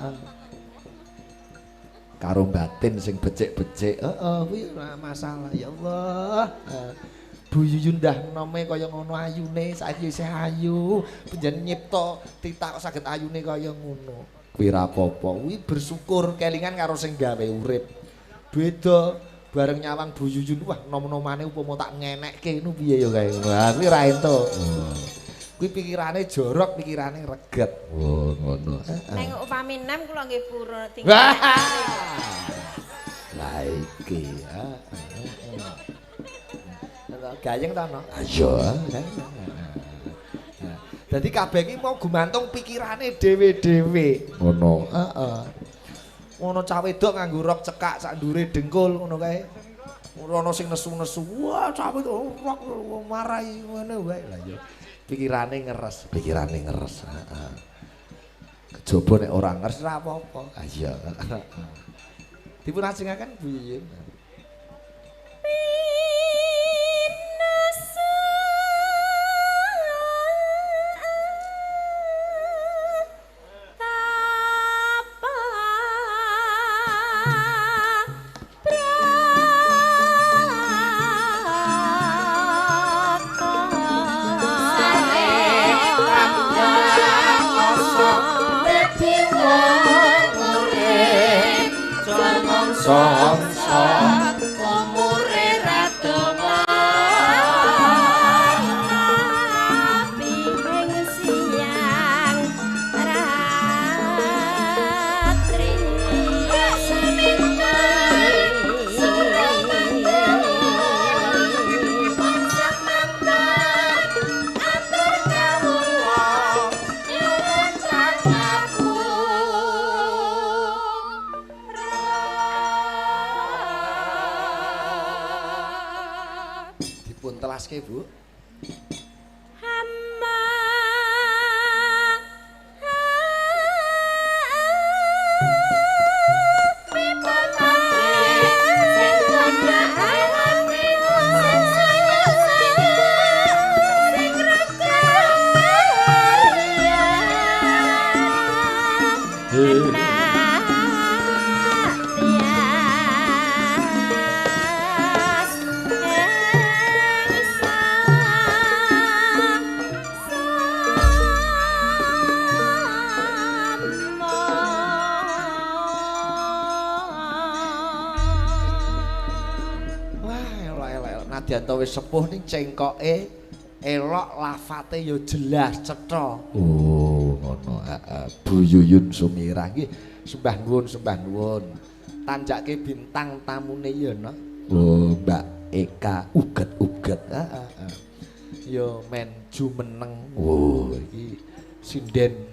Heeh. Karo batin sing becik-becik. Heeh, kuwi ora masalah. Ya Allah. Bu Yuyun dah nome kaya ngono ayune, saiki isih ayu. Panjenengan nyipta titah kok saged ayune kaya ngono. Kuwi ra apa-apa. Kuwi bersyukur kelingan karo sing gawe urip. Beda bareng nyawang Bu Yuyun, wah nom-nomane upama tak ngenekke ngono piye ya kae ngono. Ha kuwi ra entuk. Kuwi pikirane jorok, pikirane reget. Oh, ngono. Ning upami nem kula nggih purun tinggal. Lah iki. Gayeng ta no? Iya. Dadi kabeh iki mau gumantung pikirane dhewe-dhewe. Ngono. Heeh. Ngono cah wedok nganggo rok cekak sak ndure dengkul ngono kae. Ora ana sing nesu-nesu. Wah, cah wedok rok marai ngene wae. Lah iya. Pikirane ngeres, pikirane ngeres. Heeh. Kejaba nek ora ngeres ora apa-apa. Ha iya. Dipun ajengaken Bu Yuyun. Bu. Nadyanto wis sepuh ning cengkoke elok, lafate ya jelas cetha. Oh, ngono. Heeh. Bu Yuyun Sumirah nggih sembah nuwun, sembah nuwun. Tanjake bintang tamune ya no. Oh, Mbak Eka uget-uget. Heeh. Ya men jumeneng. Oh, iki sinden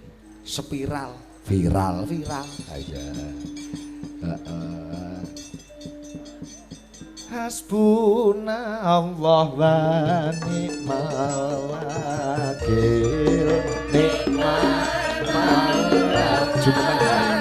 spiral, viral, viral. Ha iya. Heeh. Hasbunallah wa ni'mal wakil, ni'mal maula. Jumeneng.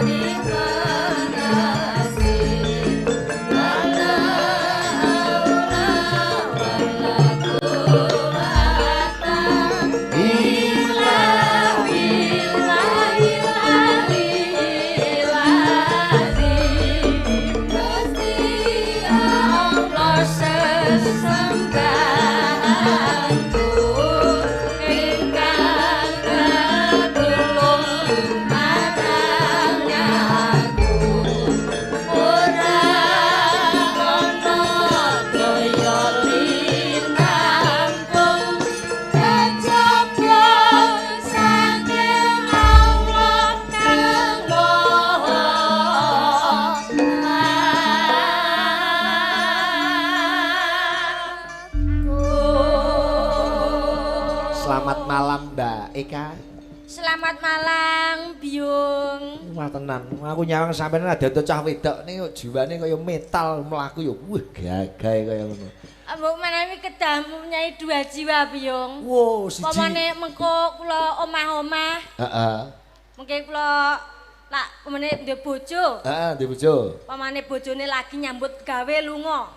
Selamat malam Mbak Eka. Selamat malam Biung. Wah tenan, aku nyawang sampeyan ada cah wedok ning jiwane kaya metal mlaku ya wah gagahe kaya ngono. Mbok menawi kedah mempunyai dua jiwa Biung. Wo, siji. Pamane mengko kula omah-omah. Heeh. Mengke kula lak pamane ndek bojo. Heeh, ndek bojo. Pamane bojone lagi nyambut gawe lunga.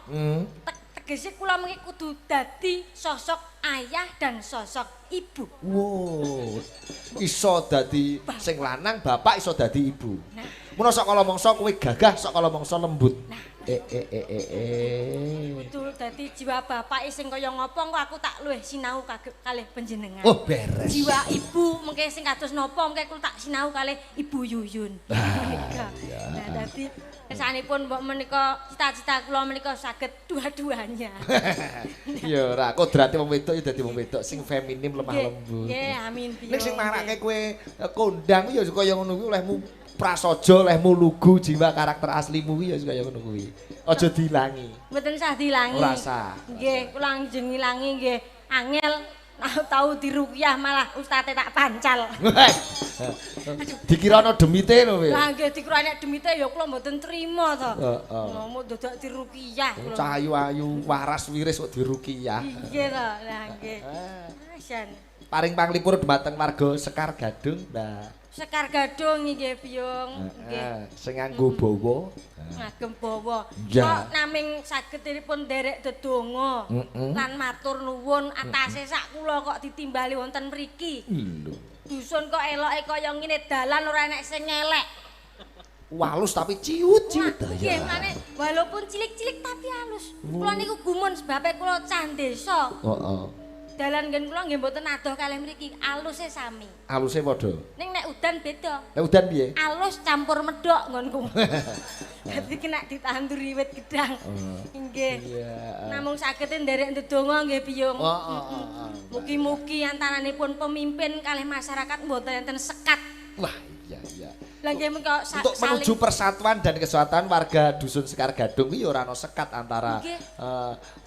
Tegese kula mengki kudu dadi sosok ayah dan sosok ibu. Wow. Iso dadi sing lanang bapak, iso dadi ibu. Nah. Mula sok kala mangsa kowe gagah, sok kala mangsa lembut. Nah. Eh. Kudu dadi jiwa bapak sing kaya ngapa engko aku tak luwih sinau kalih panjenengan. Oh, beres. Jiwa ibu mengke sing kados napa mengke kula tak sinau kalih Ibu Yuyun. Ah, Menika. iya. Nah, dadi kesanipun mbok menika cita-cita kula menika saged dua-duanya. Ya ora, kodrate wong wedok ya dadi wong wedok sing feminim lemah lembut. Nggih, amin. Nek sing marake kowe kondang ya kaya ngono kuwi olehmu prasaja, olehmu lugu jiwa karakter aslimu kuwi ya kaya ngono kuwi. Aja diilangi. Mboten sah diilangi. Ora sah. Nggih, kula njeng ngilangi nggih angel tau diruqyah malah ustate tak pancal. Dikira ana demite lho kowe. Lah nggih dikira nek demite ya kula mboten trima to. Heeh. Ngomong dadak diruqyah kula. Cah ayu-ayu waras wiris kok diruqyah. Nggih to, lah nggih. Jan. Paring panglipur dhumateng warga Sekar Gadung. Nah. Sekar Gadung nggih, Biyung. Nggih. Sing nganggo bawa. Ngagem bawa. Ya. Kok naming sagedipun nderek dedonga lan matur nuwun atase sak kula kok ditimbali wonten mriki. Lho. Dusun kok eloke kaya ngene dalan ora enek sing ngelek. Walus tapi ciut-ciut. Nggih, mane walaupun cilik-cilik tapi halus. Kula niku gumun sebabe kula cah desa. Heeh. Dalan nggen kula nggih mboten adoh kalih mriki, aluse sami. Aluse padha. Ning nek udan beda. Nek udan piye? Alus campur medhok nggonku. Dadi kena ditanduri wit gedang. Nggih. Iya. Namung saged nderek ndedonga nggih, Biyung. Heeh. Mugi-mugi antaranipun pemimpin kalih masyarakat mboten enten sekat. Wah, iya iya. Lah nggih mengko Untuk menuju persatuan dan kesatuan warga dusun Sekar Gadung kuwi ya ora ana sekat antara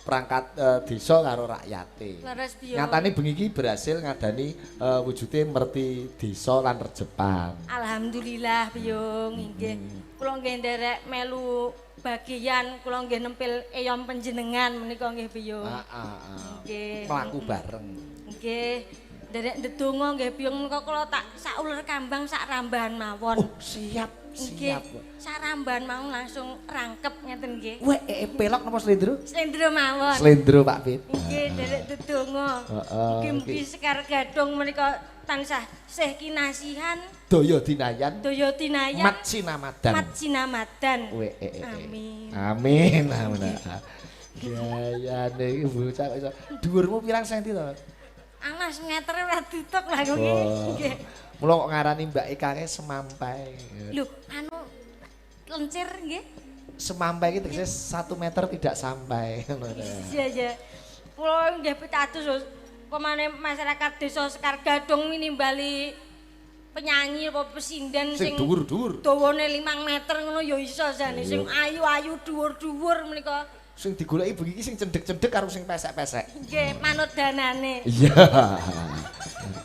perangkat desa karo rakyate. Leres, Biyung. Nyatane bengi iki berhasil ngadani wujude merti desa lan rejepan. Alhamdulillah, Biyung, nggih. Kula nggih nderek melu bagian kula nggih nempil eyom panjenengan menika nggih, Biyung. Heeh. Nggih. Mlaku bareng. Nggih. Nderek ndedonga nggih, Biyung, menika kula tak sak uler kambang sak rambahan mawon. Oh, siap, Nggih. siap. Sak rambahan mau langsung rangkep ngeten nggih. Weh, pelok napa slendro? Slendro mawon. Slendro Pak Pit. Nggih, nderek ndedonga. Heeh. Mugi-mugi Sekar Gadung menika tansah sih kinasihan, Daya dinayan, daya tinayan, mat sinamadan. mat sinamadan. Weh. Amin. Amin. Amin. Gayane iki bocah kok iso. Dhuwurmu pirang senti to? Alas meter ora tutuk lah kok iki. Nggih. Mula kok ngarani Mbak Eka kae semampai. Lho, anu lencir nggih. Semampai iki tegese 1 meter tidak sampai. Iya, iya. Kula nggih pitados pemane masyarakat desa Sekar Gadung nimbali penyanyi apa pesinden Sing dhuwur-dhuwur. Dawane 5 meter ngono ya iso jane sing ayu-ayu dhuwur-dhuwur menika. Sing digoleki bengi iki sing cendhek-cendhek karo sing pesek-pesek. Nggih, manut danane. Iya.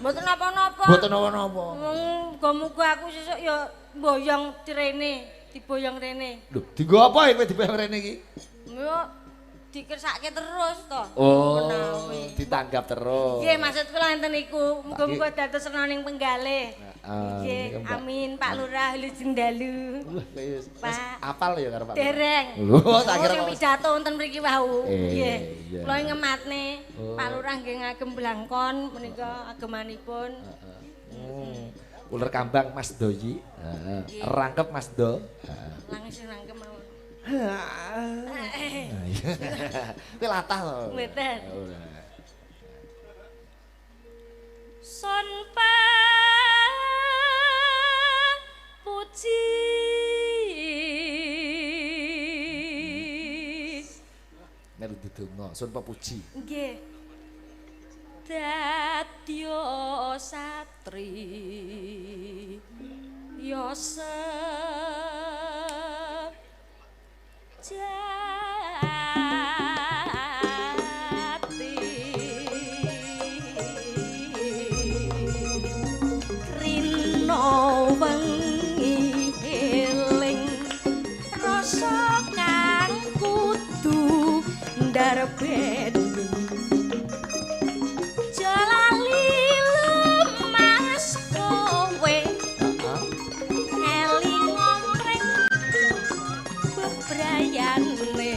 Mboten napa-napa. Mboten napa-napa. Wong muga-muga aku sesuk ya mboyong rene, diboyong rene. Lho, dienggo apa kowe diboyong rene iki? Yo dikersake terus to. Oh, Menawi. ditanggap terus. Nggih, maksud kula enten niku, muga-muga dados renaning penggalih. Heeh, Nggih, amin Pak Lurah Wilujeng Dalu. Wah, wis Pak. apal ya karo Pak. Dereng. Lho, tak kira sing pidato wonten mriki wau. Nggih. Iya. Kula ngematne Oh. Pak Lurah nggih ngagem blangkon menika agemanipun. Uler kambang Mas Doyi. Heeh. Rangkep Mas Do. Heeh. Langsung rangkep mawon. Kuwi latah to. Mboten. Ora. Son puji Melu ndedonga, sun pepuji. Nggih. Dadya satri ya sejati rino wengi eling rasa kang kudu ndarbeni jalali lemas kowe Heeh. eling ring bebrayane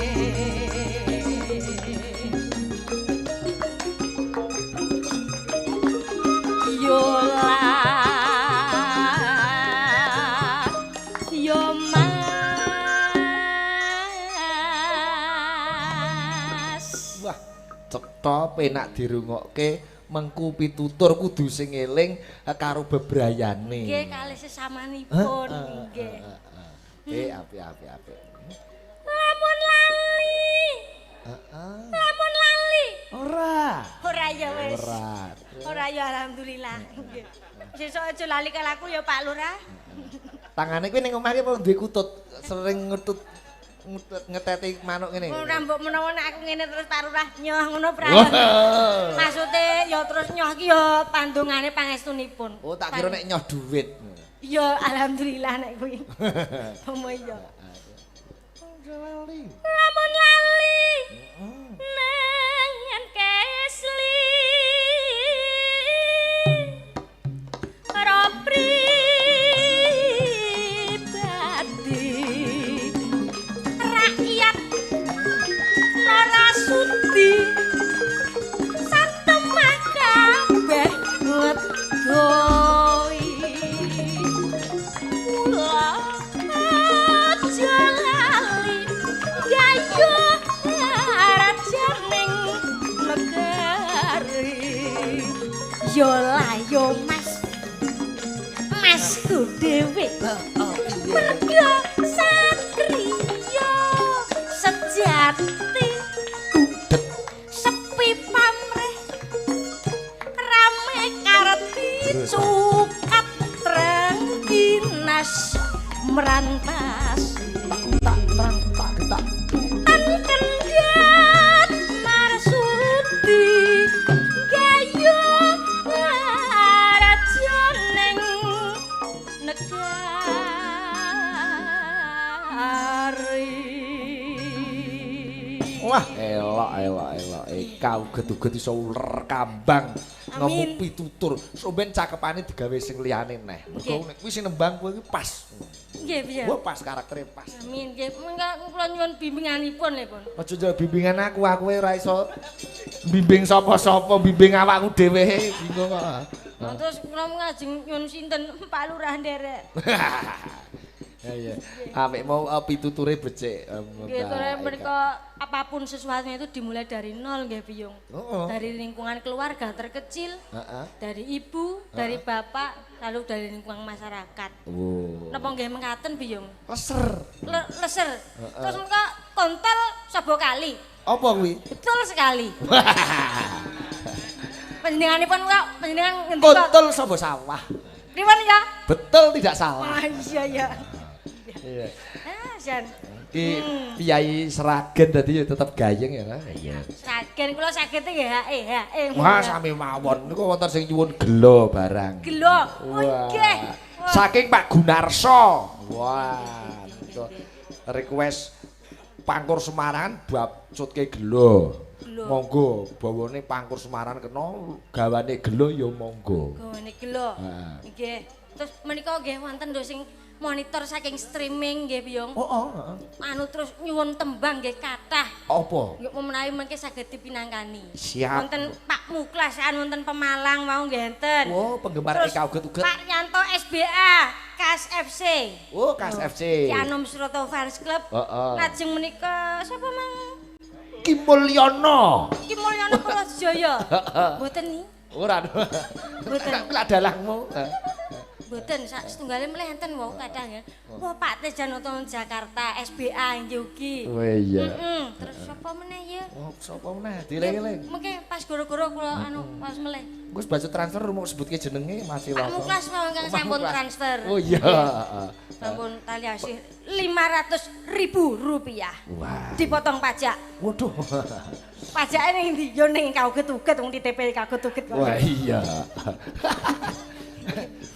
Cetha penak dirungokke, mengku pitutur kudu sing eling karo bebrayane. Nggih, kalih sesamanipun nggih. Apik apik apik. Lamun lali. Heeh. Lamun lali. Ora. Ora ya wis. Ora. Ora ya alhamdulillah. Nggih. Sesuk aja lali karo aku ya Pak Lurah. Tangane kuwi ning omah ki apa duwe kutut, sering ngetut ngeteti manuk ngene. Ora mbok menawa nek aku ngene terus Pak Lurah nyoh ngono pra. Maksude ya terus nyoh ki ya pandongane pangestunipun. Oh, tak kira nek nyoh duit. Ya alhamdulillah nek kuwi. Pomo iya. Lamun lali nengen kesli para pribadi rakyat ora sudi satemah kabeh ngedoi kula aja lali gayo rajaning negari yo layo mas masku dhewe merga satriya sejati sepi pamrih rame karti cukat trengginas merantasi tak trang tak getak tan kendhat marsudi gayo rajaning negari. Wah, elok elok elok. Eka uget-uget iso uler kambang ngomong pitutur. Somben cakepane digawe sing liyane neh. Mergo nek kuwi sing nembang kowe kuwi pas. Nggih, piye? Wah, pas karaktere pas. Amin nggih. Mengko kula nyuwun bimbinganipun lho, Pun. Aja njaluk bimbingan aku, aku ora iso bimbing sapa-sapa, bimbing awakku dhewe bingung kok. Terus kula ngajeng nyuwun sinten Pak Lurah nderek. Ya iya. Apik mau pituture becik. Nggih, menika apapun sesuatunya itu dimulai dari nol nggih, Biyung. Dari lingkungan keluarga terkecil, dari ibu, dari bapak, lalu dari lingkungan masyarakat. Napa nggih mekaten, Biyung? Leser. Leser. Terus menika kontol saba kali. Apa kuwi? Betul sekali. Panjenenganipun kok panjenengan ngendika kontol saba sawah. Pripun ya? Betul tidak salah. Wah, iya ya. Iya. Ah, jan. Ki piyai Sragen dadi ya tetep gayeng ya, Nah. Iya. Sragen kula sagete nggih hae. Wah, sami mawon niku wonten sing nyuwun gelo barang. Gelo. Oh nggih. Saking Pak Gunarso. Wah, niku request Pangkur Semaran bab cutke gelo. Monggo bawane Pangkur Semaran kena gawane gelo ya monggo. Gawane gelo. Nggih. Terus menika nggih wonten lho sing monitor saking streaming nggih, Biyung. Heeh, heeh. Anu terus nyuwun tembang nggih kathah. Apa? Nggih menawi mengke saged dipinangkani. Siap. Wonten Pak Muklas wonten Pemalang wau nggih enten. Oh, penggemar Eka uget-uget. Pak Yanto SBA, Kas FC. Oh, Kas FC. Ki Anom Suroto Fans Club. Heeh. Lajeng menika sapa mang? Ki Mulyono. Ki Mulyono Purwojaya. Mboten ni. Ora. Mboten. Lak dalangmu. Mboten sak setunggale mleh enten wau kadang ya. Wah, Pak Tejanoto Jakarta SBA nggih ugi. Oh iya. Terus sapa meneh ya? Oh, sapa meneh? Dieling-eling. Mengke pas goro-goro kula anu pas meleh. Wis baca transfer mau sebutke jenenge masih Pak Muklas mawon kang sampun transfer. Oh iya, heeh. Sampun tali asih Rp500.000. Wah. Dipotong pajak. Waduh. Pajake ning ndi? Yo ning kauget-uget wong TTP kauget-uget. Wah iya.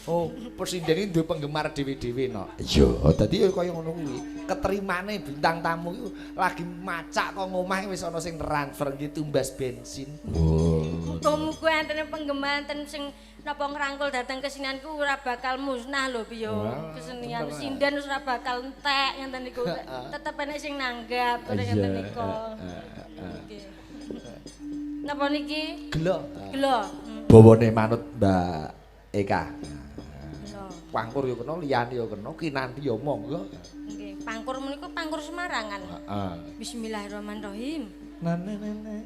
Oh, presiden ini duwe penggemar dhewe-dhewe no. Iya, dadi ya kaya ngono kuwi. Keterimane bintang tamu iku lagi macak kok ngomah wis ana sing transfer nggih tumbas bensin. Oh. Muga-muga enten penggemar enten sing napa ngrangkul dateng kesenian ku ora bakal musnah lho piye. Kesenian sinden wis ora bakal entek ngenten niku. Tetep enek sing nanggap ngenten niku. Nggih. Napa niki? Gelo. Gelo. Bawane manut Mbak Eka. Pangkur yo kena, liyane yo kena, kinanti yo monggo. Nggih, pangkur menika pangkur Semarangan. Heeh. Bismillahirrahmanirrahim. Nane nene.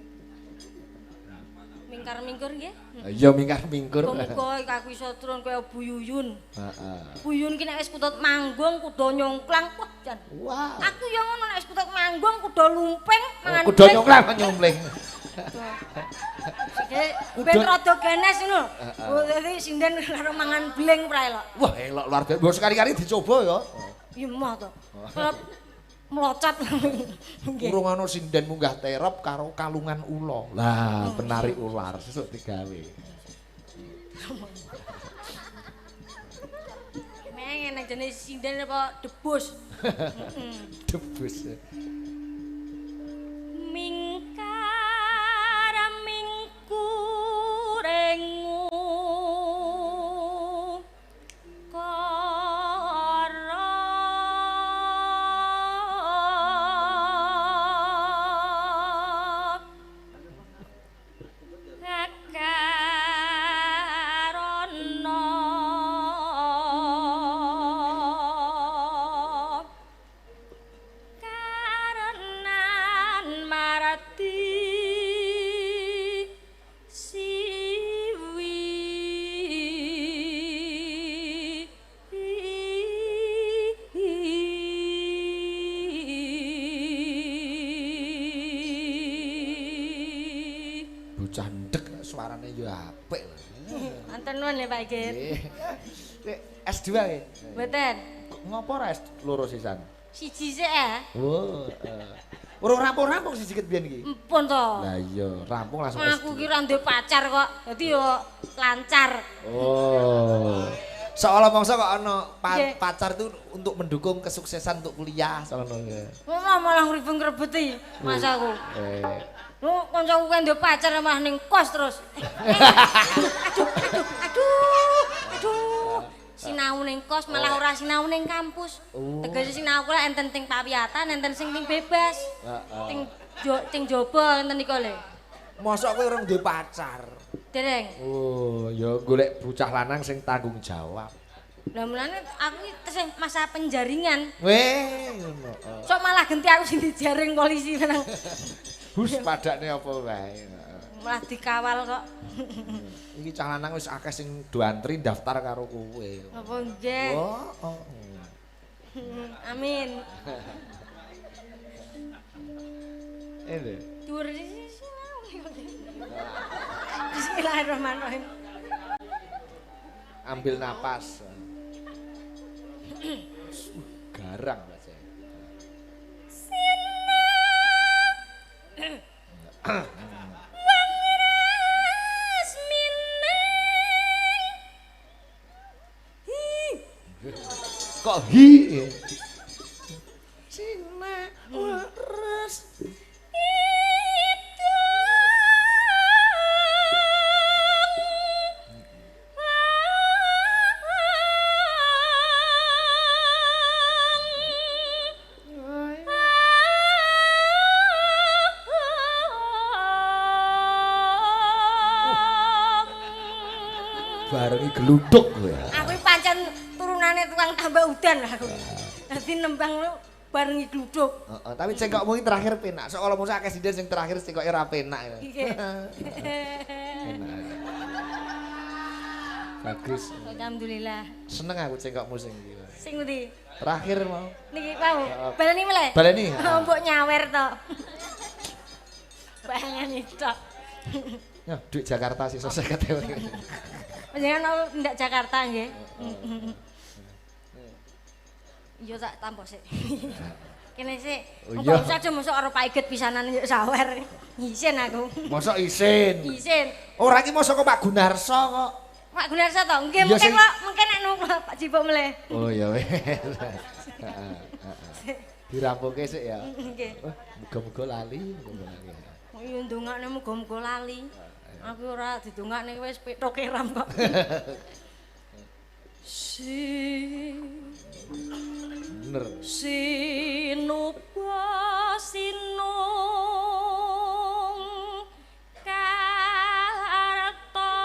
Mingkar-mingkur nggih. Iya mingkar-mingkur. Muga aku iso turun kaya Bu Yuyun. Heeh. Bu Yuyun ki nek wis kutut manggung kuda nyongklang wah jan. Wah. Aku yo ngono nek wis kutut manggung kuda lumping mangan. Kuda nyongklang nyumpling. Ben rada ganas ngono. Oh dadi sinden karo mangan bleng pra elok. Wah elok luar biasa. Mbok sekali-kali dicoba ya. Ya moh to. Melocat. Urung ana sinden munggah terop karo kalungan ula. Lah, penarik ular sesuk digawe. Meng nek jenis sinden apa debus. Debus. Mingkar mingkurengu Suarane yo apik. Wonten nuwun lho Pak Igit. Nggih. S2 nggih. Mboten. Ngopo ora S2 sisan? Siji sik eh. Oh. Urung rampung-rampung siji ket biyen iki. Empun to. Lah iya, rampung langsung S2. Aku ki ora duwe pacar kok. Dadi yo lancar. Oh. Seolah mongso kok ana pacar itu untuk mendukung kesuksesan untuk kuliah sono ya. Malah ngribeng-ngrebeti mas aku. Lu kancaku kan duwe pacar malah ning kos terus. Aduh, aduh, aduh, aduh. Sinau ning kos malah ora sinau ning kampus. Tegese sinau kula enten ting pawiyatan, enten sing ting bebas. Ting jaba enten niku lho. Mosok kowe ora duwe pacar? Dereng. Oh, ya golek bocah lanang sing tanggung jawab. Lah mulane aku tesih masa penjaringan. Weh, ngono. Sok malah genti aku sing dijaring polisi tenang. Hus padakne apa wae. Malah dikawal kok. Iki cah lanang wis akeh sing do antri daftar karo kowe. Apa nggih? Oh, oh. Amin. Lho. Dhuwur Bismillahirrahmanirrahim. Ambil napas. Garang baca. Wang rasmining hi. Kok hi? Sina waras itu. Barengi geluduk kowe. Aku pancen turunane tukang tambah udan aku. Dadi nembang barengi gluduk. Heeh, tapi cengkokmu iki terakhir penak. Sok kalau mung akeh sinden sing terakhir cengkoke ora penak. Nggih. Penak. Bagus. Alhamdulillah. Seneng aku cengkokmu sing iki. Sing ngendi? Terakhir mau. Niki wau. Baleni meleh. Baleni. Mbok nyawer to. Bayangan tok. Ya, duit Jakarta sih 50.000. Panjenengan ndak Jakarta nggih. Iya tak tampa sik. Kene sik. Kok usah aja mosok karo Pak Iget pisanan yo sawer. Isin aku. Mosok isin. Isin. Ora iki mosok kok Pak Gunarso kok. Pak Gunarso to? Nggih, mungkin kok mungkin nek nunggu Pak Jipuk meleh. Oh ya wis. Heeh. Dirampuke sik ya. Nggih. Muga-muga lali, muga-muga lali. Kok yo ndongakne muga-muga lali. Aku ora didongakne wis petoke ram kok. Si bener. Sinuba sinung karta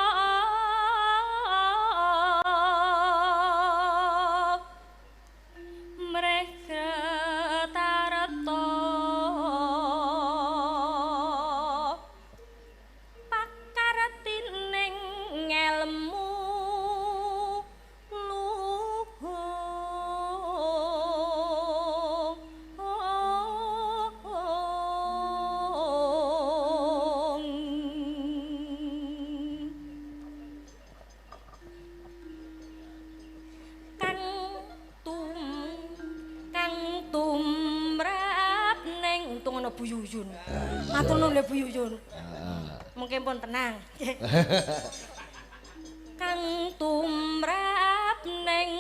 mereka tarta pakartan Bu Yuyun. Matur nuwun lho Bu Yuyun. Mungkin pun tenang. Kang tumrap ning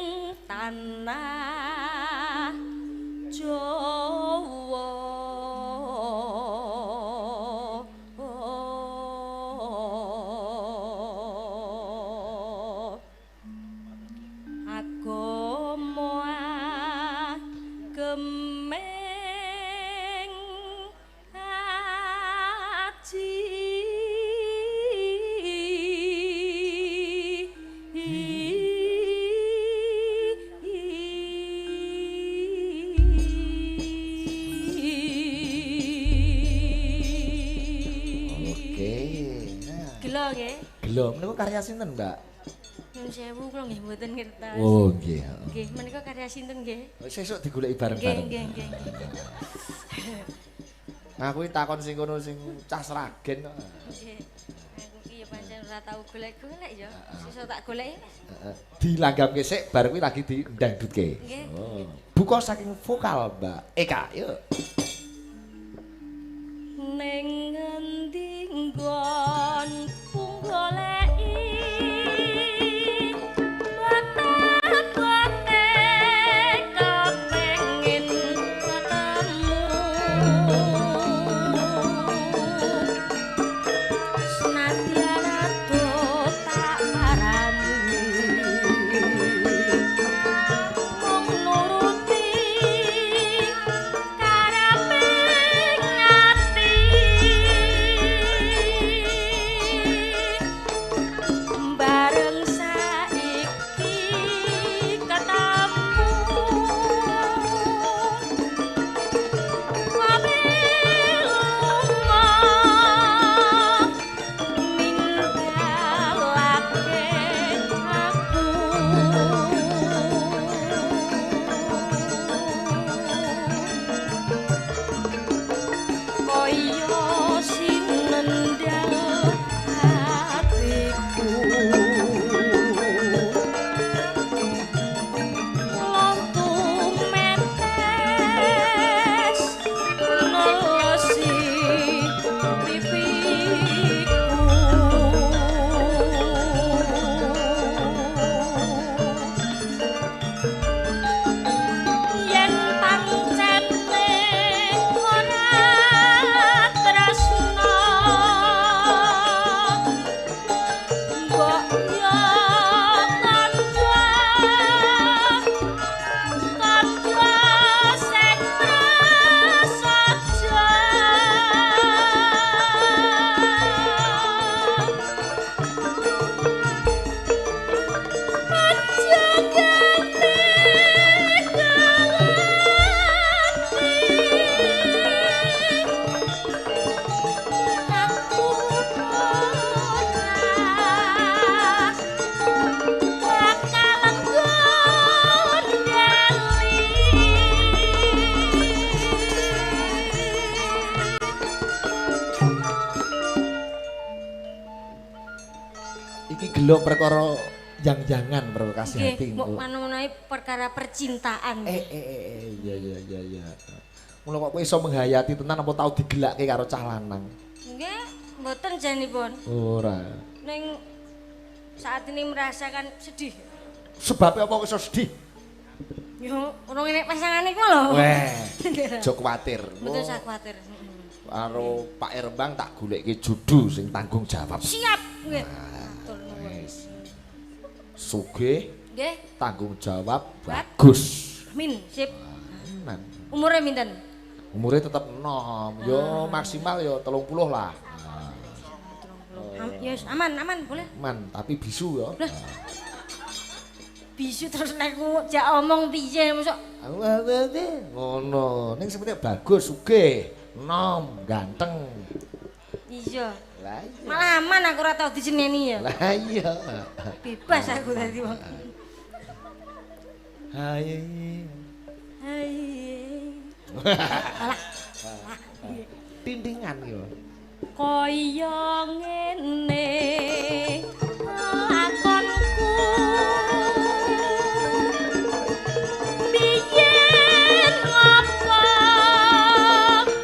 tanah Jawa agama gemeng aji Gelo, menika karya sinten, Mbak? Nyun sewu kula nggih mboten ngertos. Oh, nggih. Nggih, menika karya sinten nggih? Sesuk digoleki bareng-bareng. Nggih, nggih, nggih. Aku iki takon sing kono sing cah Sragen kok. Nggih. Aku ki ya pancen ora tau golek-golek ya. Sesuk tak goleki. Heeh. Dilanggamke sik bar kuwi lagi dindangdutke. Nggih. Oh. Buka saking vokal, Mbak Eka, yuk. Ning ngendi nggon goleki mata-mate kepengin ketemu senadyan adoh tak parani mung nuruti kareping ati bareng saiki ketemu kowe lunga ninggalake aku kaya sinendang atiku lontu metes nelesi pipiku yen pancene ora tresna mbok yo kandha kandha sing prasaja aja gane ati aku ora bakal nggondheli. Iki gelo perkara yang-jangan perkara kasih hati. Nggih, mbok manono perkara percintaan. Iya iya iya iya. Mula kok kowe iso menghayati tenan apa tau digelake karo cah lanang? Nggih, mboten janipun. Ora. Ning saat ini merasakan sedih. Sebabnya apa kok iso sedih? Yo, urung enek pasangane ku lho. Weh, aja kuwatir. Mboten usah kuwatir. Karo Pak Erembang tak goleke judu sing tanggung jawab. Siap, nggih. Matur nuwun. Wis. Sugih, Nggih. tanggung jawab bagus. Amin, sip. Tenan. Umure pinten? Umure tetep enom, yo maksimal yo 30 lah. Ya wis, aman, aman, boleh. Man, tapi bisu yo. Lah. Bisu terus nek ku jak omong piye mosok Aku ngono. Ning seperti bagus, sugih, enom, ganteng. Iya. Lah iya. Malah aman aku ora tau diseneni ya. Lah iya. Bebas aku dadi wong. Hai. Hai. Alah. Tintingan yo. Kaya ngene lakonku biyen apa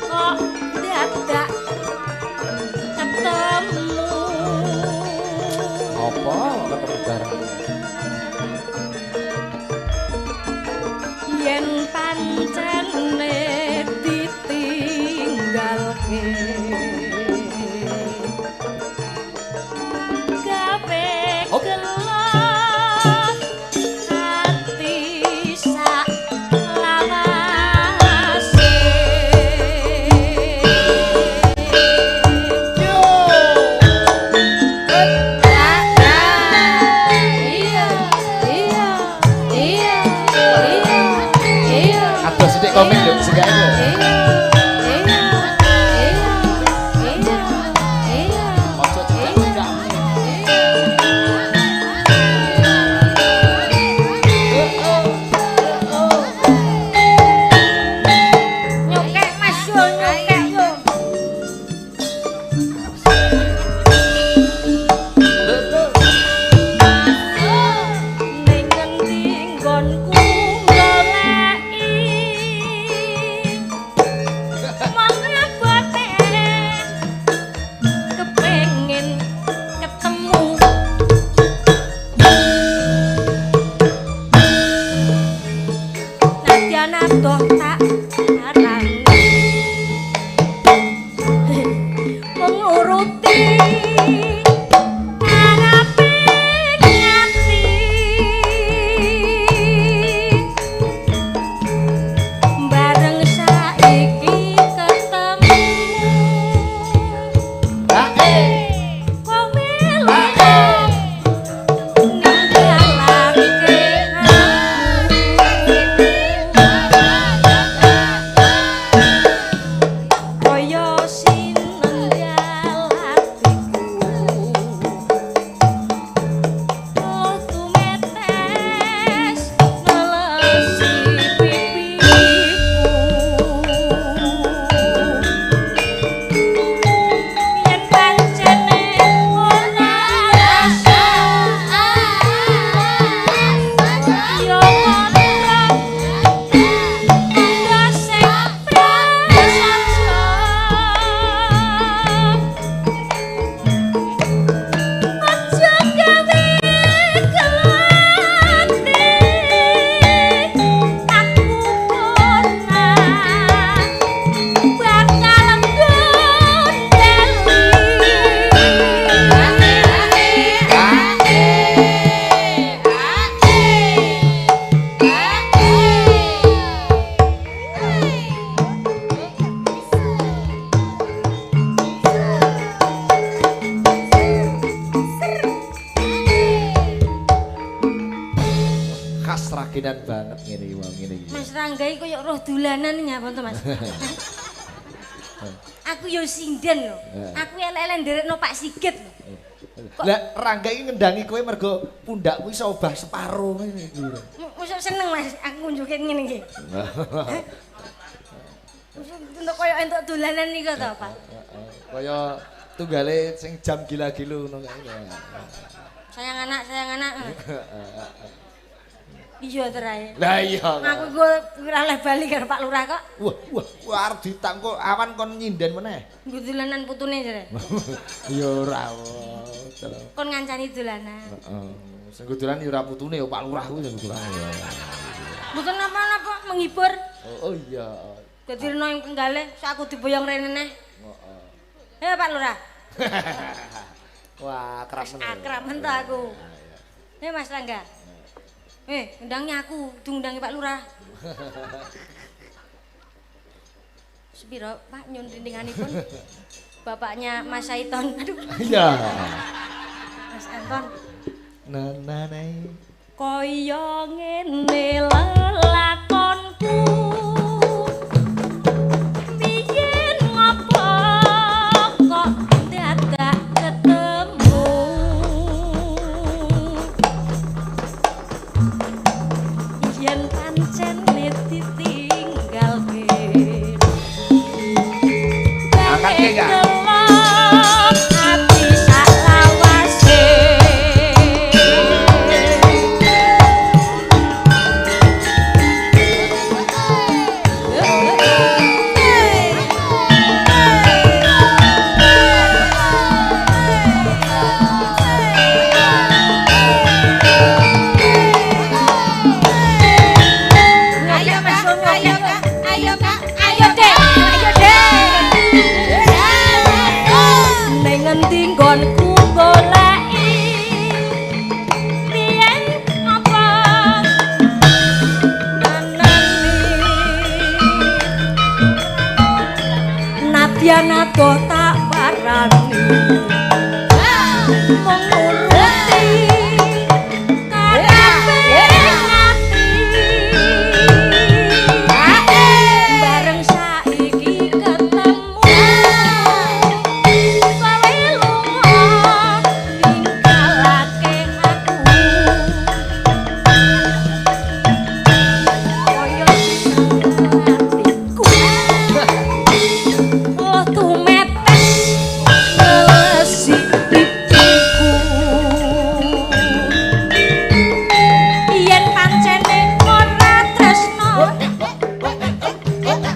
kok Pancene ditinggalke gawe gelo ati sak lawase. Iya, iya, iya, iya, iya. Aduh sithik komik lho sing kae lho. Iya, iya, iya, iya. Ojo cedak-cedak. Nyokek Mas yo, nyokek yo. Ning ngendi nggonku goleki wong abote kepengin ketemu. Nadyan adoh tak arani mung nuruti karepe ati. Bareng saiki ketemu kowe lunga ninggalake aku kaya sinenggal atiku. Tumetes nelesi pipiku. Yen pancene ora rasa yo ora tanda sing prasaja. Aja gawe kelate aku ora bakal nggonteli. Khas Sragenan banget ngene iki wong ngene iki. Mas Rangga iki koyo roh dolanan nyapa to Mas? Aku yo sinden lho. Aku elek-elek nderekno Pak Sigit lho. Lah Rangga iki ngendangi kowe mergo pundakmu iso obah separo ngene iki. Mosok seneng Mas aku ngunjuke ngene iki. Mosok entuk koyo entuk dolanan niku to, Pak. Kaya tunggale sing jam gila-gilu ngono kae. Sayang anak, sayang anak. Iya terae. Lah iya. Aku iku ora oleh bali karo Pak Lurah kok. Wah, wah, wah arep ditangko awan kon nyinden meneh. Nggo dolanan putune jare. Ya ora. Kon ngancani dolanan. Heeh. Sing dolan ya ora putune ya Pak Lurah kuwi sing dolan. Mboten napa-napa menghibur. Oh, iya. Dadi rena ing penggalih sak aku diboyong rene neh. Heeh. Eh Pak Lurah. Wah, akrab men. Akrab men to aku. Eh Mas Rangga. Eh, undangnya aku, diundangi Pak Lurah. Sepiro Pak nyun rindinganipun? Bapaknya Mas Saiton. Aduh. Iya. Mas Anton. Na na na. Kaya ngene lelakonku. Biyen ngopo kok dadak ketemu. Yen pancene ditinggalke. Angkat ke gak? Ati sak lawase. Ayo Mas, ayo. Ayo Kak, ayo Kak, ayo Dek, ayo Dek. Ning ngendi nggonku goleki biyen apa anane nadyan adoh tak parani mung nuruti karepe ati bareng saiki ketemu kowe lunga ninggalake aku kaya atiku lo tumetes ngelesi pipiku yen pancene ora tresno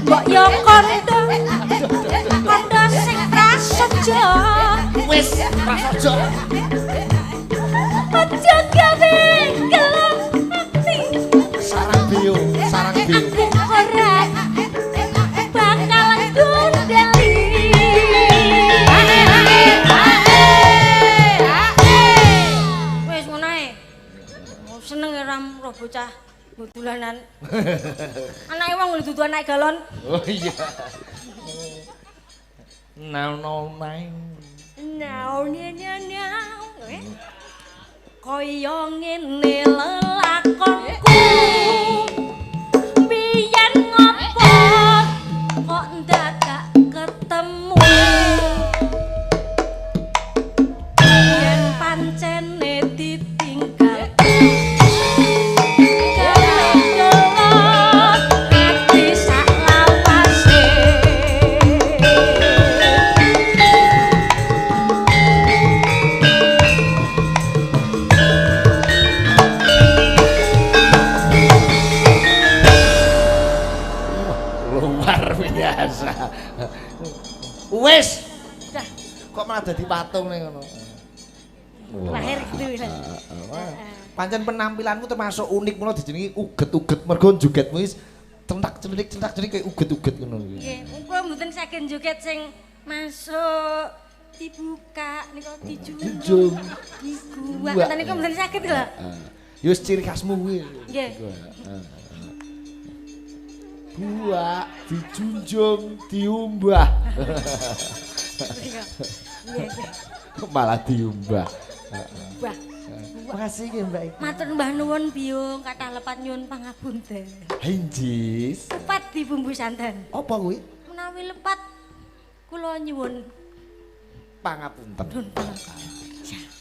mbok yo kondo kondo sing prasaja Wis prasaja. Aja gawe gelo ati Sarang beo, sarang beo. aku ora bakal gondeli. Wis ngono ae. Oh, seneng ora roh bocah dolanan. Anake wong lho dudu anake galon. Oh iya. Now no nine. Now nya nya. Kaya ngene lelakonku. Biyen ngopo kok ndadak ketemu. Yen pancene ditinggal gawe gelo ati sak lawase. Luar biasa. Wis, Dah kok malah dadi patung ning ngono. lahir gitu. Pancen penampilanmu termasuk unik mula dijenengi uget-uget mergo jogetmu wis centak-celik centak-celik kayak uget-uget ngono kuwi. Nggih, kula mboten saged joget sing masuk dibuka nika dijunjung Junjung. diguwak ngoten niku mboten saged lho. Heeh. Ya wis ciri khasmu kuwi. Nggih. Buak dijunjung diumbah. Nggih, nggih. Malah diumbah. Wah, Makasih nggih Mbak Ika. matur mbah nuwun biyung kathah lepat nyuwun pangapunten. Injis. Kupat dibumbu santen. Apa kuwi? Menawi lepat kula nyuwun Pangapunten.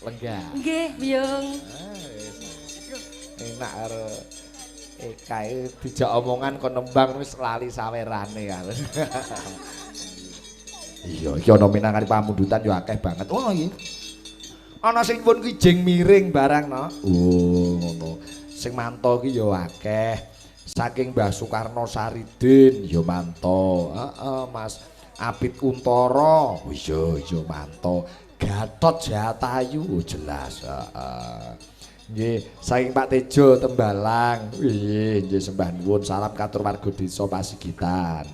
Lenggah. nggih biyung. Ah, wis. Enak karo Eka iki dijak omongan kon nembang wis lali sawerane ya. Iya, iki ana minangkani pamundutan yo akeh banget. Oh iki. Ana sing pun kijing miring barang no. Oh, ngono. Sing manto ki yo akeh. Saking Mbah Soekarno Saridin yo manto. Heeh, Mas Apit Kuntara. Oh iya, yo manto. Gatot Jatayu oh, jelas, heeh. Nggih, saking Pak Tejo Tembalang. Nggih, nggih sembah nuwun salam katur warga desa Pasigitan.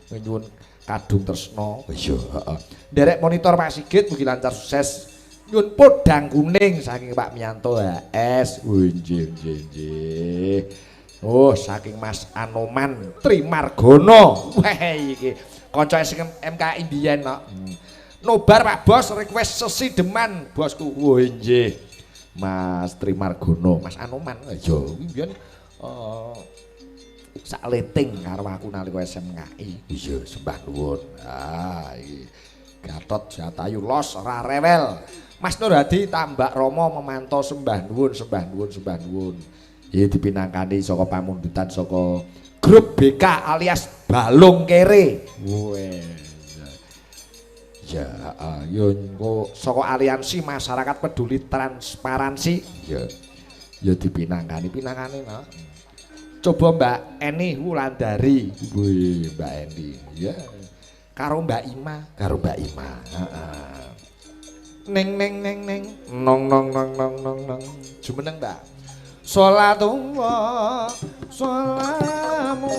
Nyuwun kadung tresna. Iya, heeh. Nderek monitor Pak Sigit mugi lancar sukses. Nyuwun podang kuning saking Pak Miyanto HS. Oh nggih, nggih, nggih. Oh, saking Mas Anoman Trimargono. Wah iki kanca sing MKI mbiyen kok. Nobar Pak Bos request sesideman bosku. Oh nggih. Mas Trimargono, Mas Anoman. Ya kuwi mbiyen sak leting karo aku nalika SMKI. Iya, sembah nuwun. Ah iki Gatot Jatayu los ora rewel. Mas Nur Hadi Tambak Romo memantau sembah nuwun, sembah nuwun, sembah nuwun. Iki dipinangkani saka pamundutan saka grup BK alias Balung Kere. Weh. Ya, yo engko saka aliansi masyarakat peduli transparansi. Ya. Ya dipinangkani, pinangkane no. Coba Mbak Eni Wulandari. Wih, Mbak Eni. Ya. Karo Mbak Ima, karo Mbak Ima. Heeh. Neng neng neng neng nong nong nong nong nong nong. Jumeneng, Mbak. Sholatullah, sholamu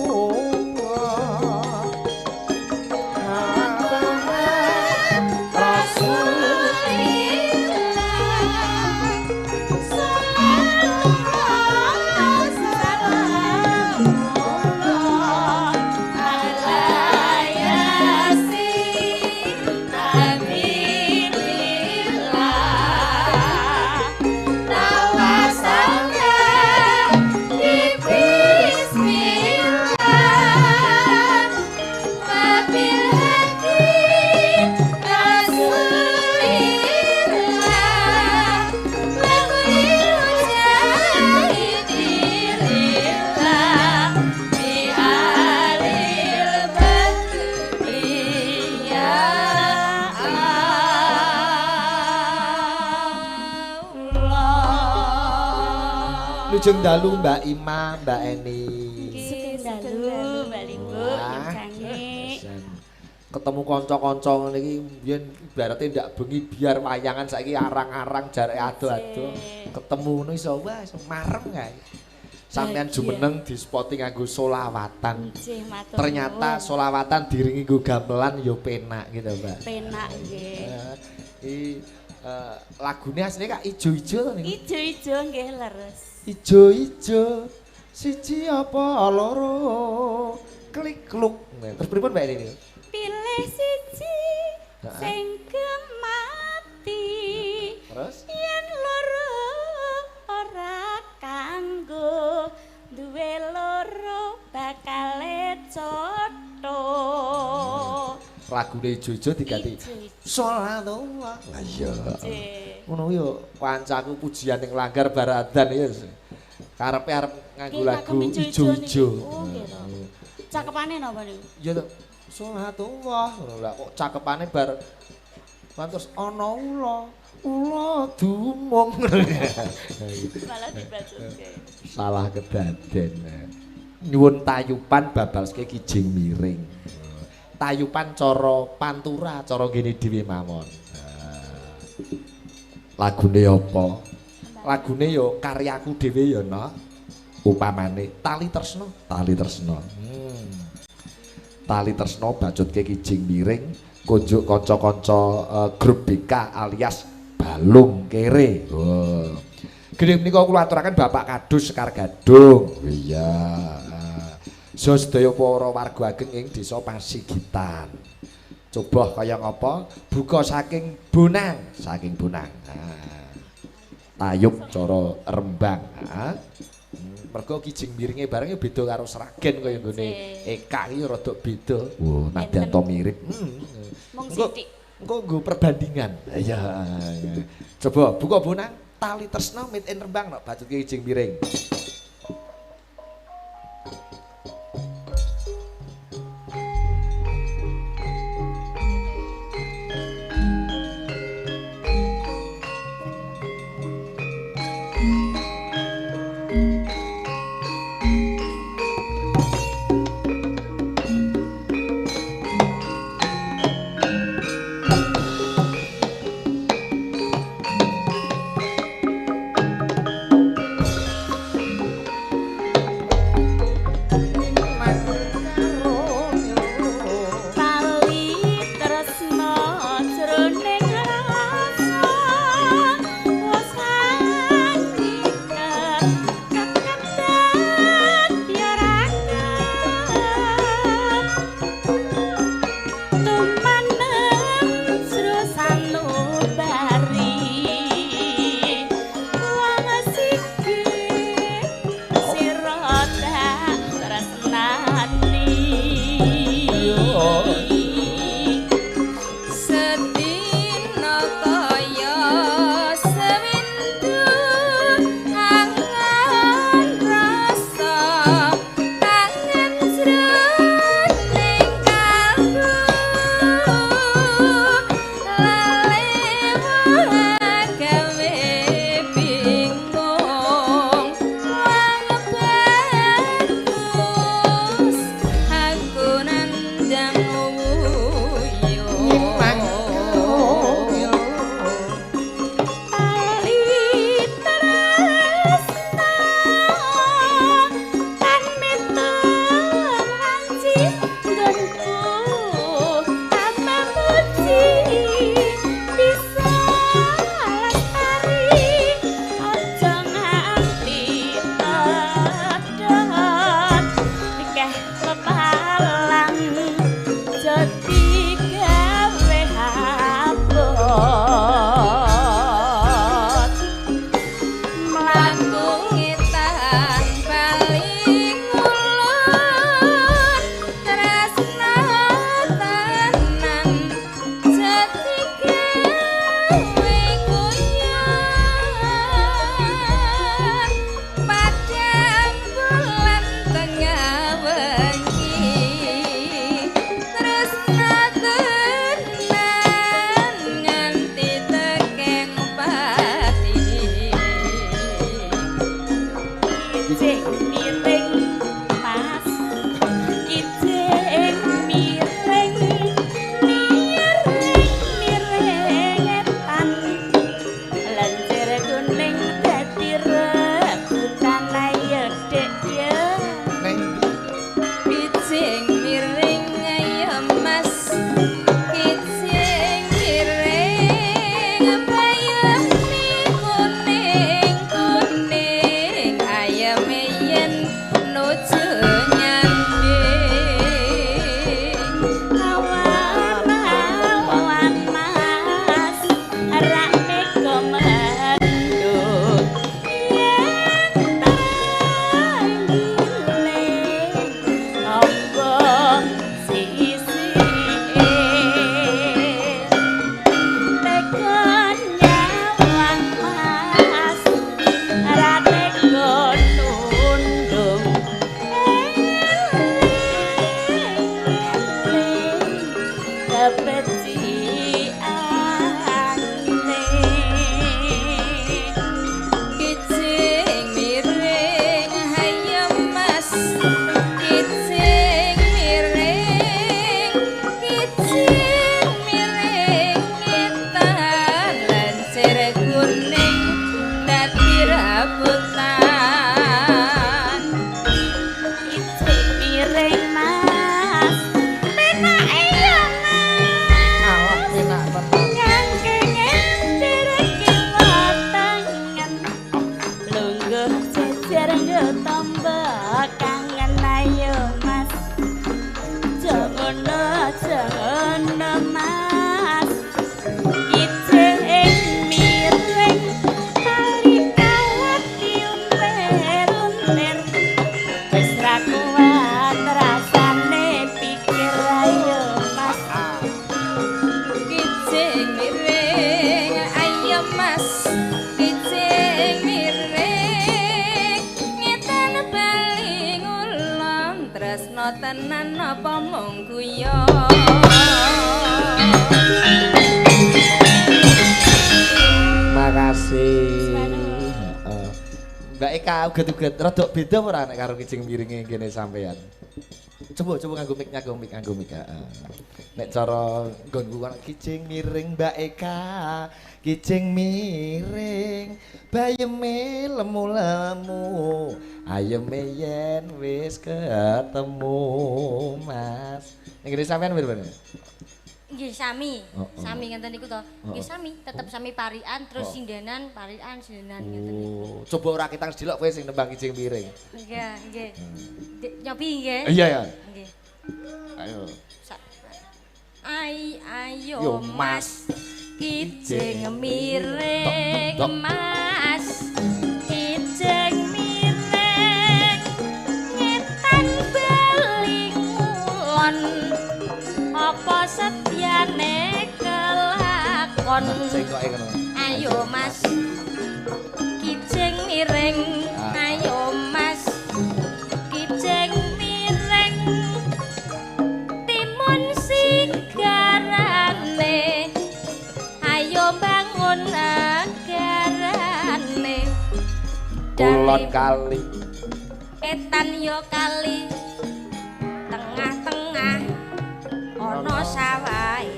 Wilujeng dalu Mbak Ima, Mbak Eni. Sugeng dalu Mbak Limbuk, Jange. Ketemu kanca-kanca ngene iki mbiyen ibarate ndak bengi biar wayangan saiki arang-arang jareke ado-ado. Ketemu ngono iso wah iso marem kae. Sampeyan jumeneng di spotting nganggo solawatan. Ternyata solawatan diringi nggo gamelan ya penak gitu, Mbak. Penak nggih. Lagune asline kak ijo-ijo to niku. Ijo-ijo nggih leres. Ijo-ijo siji apa loro klik kluk. Terus pripun Mbak ini? Pilih siji sing gemati. Terus yen loro ora kanggo duwe loro bakale cotho. Lagune ijo-ijo diganti sholawat. Lah iya. Ngono yo kancaku pujian ning langgar baradan ya. Karepe arep nganggo lagu ijo-ijo. Oh nggih to. Cakepane napa niku? Ya to. Sholatullah ngono lah kok cakepane bar terus ana ula, ula dumung. Malah dibacoke. Salah kedaden. Nyuwun tayupan babalske kijing miring. Tayupan cara pantura cara ngene dhewe mawon. Lagune apa? Lagune ya karyaku dhewe ya, Nok. Upamane Tali Tresno, Tali Tresno. Tali Tresno bacutke kijing miring kunjuk kanca-kanca grup BK alias Balung Kere. Oh. Gede menika kula aturaken Bapak Kadus Sekar Gadung. Iya. So sedaya para warga ageng ing Desa Pasigitan. Coba kaya ngapa? Buka saking Bonang, saking Bonang. Nah. Tayub cara Rembang, ha. Mergo kijing miringe bareng beda karo Sragen kaya nggone Eka iki rada beda. Wah, nadyan to mirip. Mung sithik. Engko nggo perbandingan. Iya. Coba buka Bonang Tali Tresno made in Rembang nok bacutke kijing miring. apa mung guyon. Makasih. Mbak Eka uget-uget rodok beda ora nek karo kijing miringe kene sampean. Coba coba nganggo mic, nganggo mic, nganggo mic. Heeh. Nek cara nggonku kan kijing miring Mbak Eka, kijing miring, bayeme lemu-lemu, ayeme yen wis ketemu, Mas. Nek kene sampean pripun? Nggih sami. Sami ngenten niku to. Nggih sami, tetep sami parikan terus sindenan, parikan sindenan ngenten niku. Coba ora ketang sedilok kowe sing nembang kijing miring. Nggih, nggih. Nyobi nggih. Iya ya. Nggih. Ayo. Ai ayo Mas. Kijing miring Mas. Kijing miring ngetan bali ngulon. Apa setyane kelakon. Ayo Mas. Kijing miring. Ayo Mas. Kijing miring. Timun sigarane. Ayo bangun negarane. Kulon kali. Etan yo kali. Tengah-tengah ana sawahe.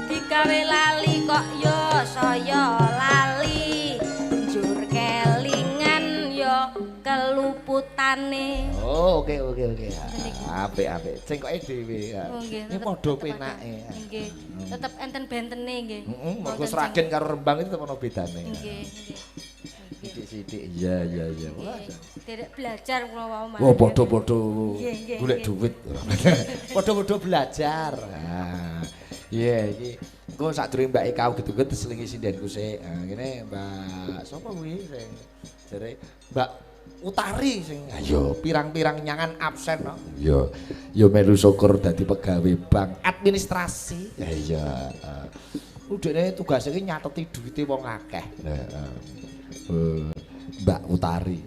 Digawe lali kok yo saya lali. Njur kelingan yo keluputane. Oh, oke oke oke. Apik apik. Cengkoke dhewe. Ini padha penake. Nggih. Tetep enten bentene nggih. Heeh, mergo Sragen karo Rembang itu tetep ana bedane. Nggih, nggih. Sithik-sithik. Iya iya iya. Wah, derek belajar kula wau Mas. Oh, padha-padha golek duit. Padha-padha belajar. Nah, iya iki. Engko sadurunge Mbak Eka uget-uget diselingi sindenku sik. Nah, kene Mbak sapa kuwi sing jere Mbak Utari sing ayo pirang-pirang nyangan absen no. Iya. Ya melu syukur dadi pegawe bank administrasi. Ya iya. Udene tugase iki nyateti duwite wong akeh. Heeh. Mbak Utari.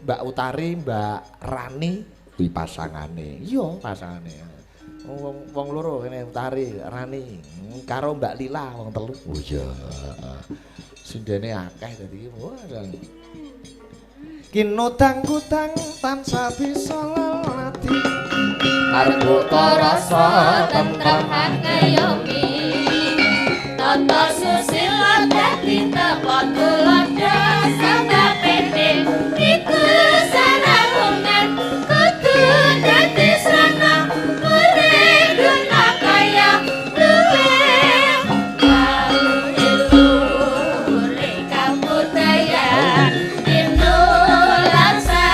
Mbak Utari, Mbak Rani kuwi pasangane. Iya, pasangane. Wong wong loro kene Utari, Rani karo Mbak Lila wong telu. Oh iya. Sindene akeh dadi wah. Kinodang kutang tansah bisa lelati. Marbuka rasa tentrem ngayomi. Tata susila dadi tepo tulodo sebab iku sarawungan kudu dadi srana urip guna kaya luwe luwe kabudayan tinulaksa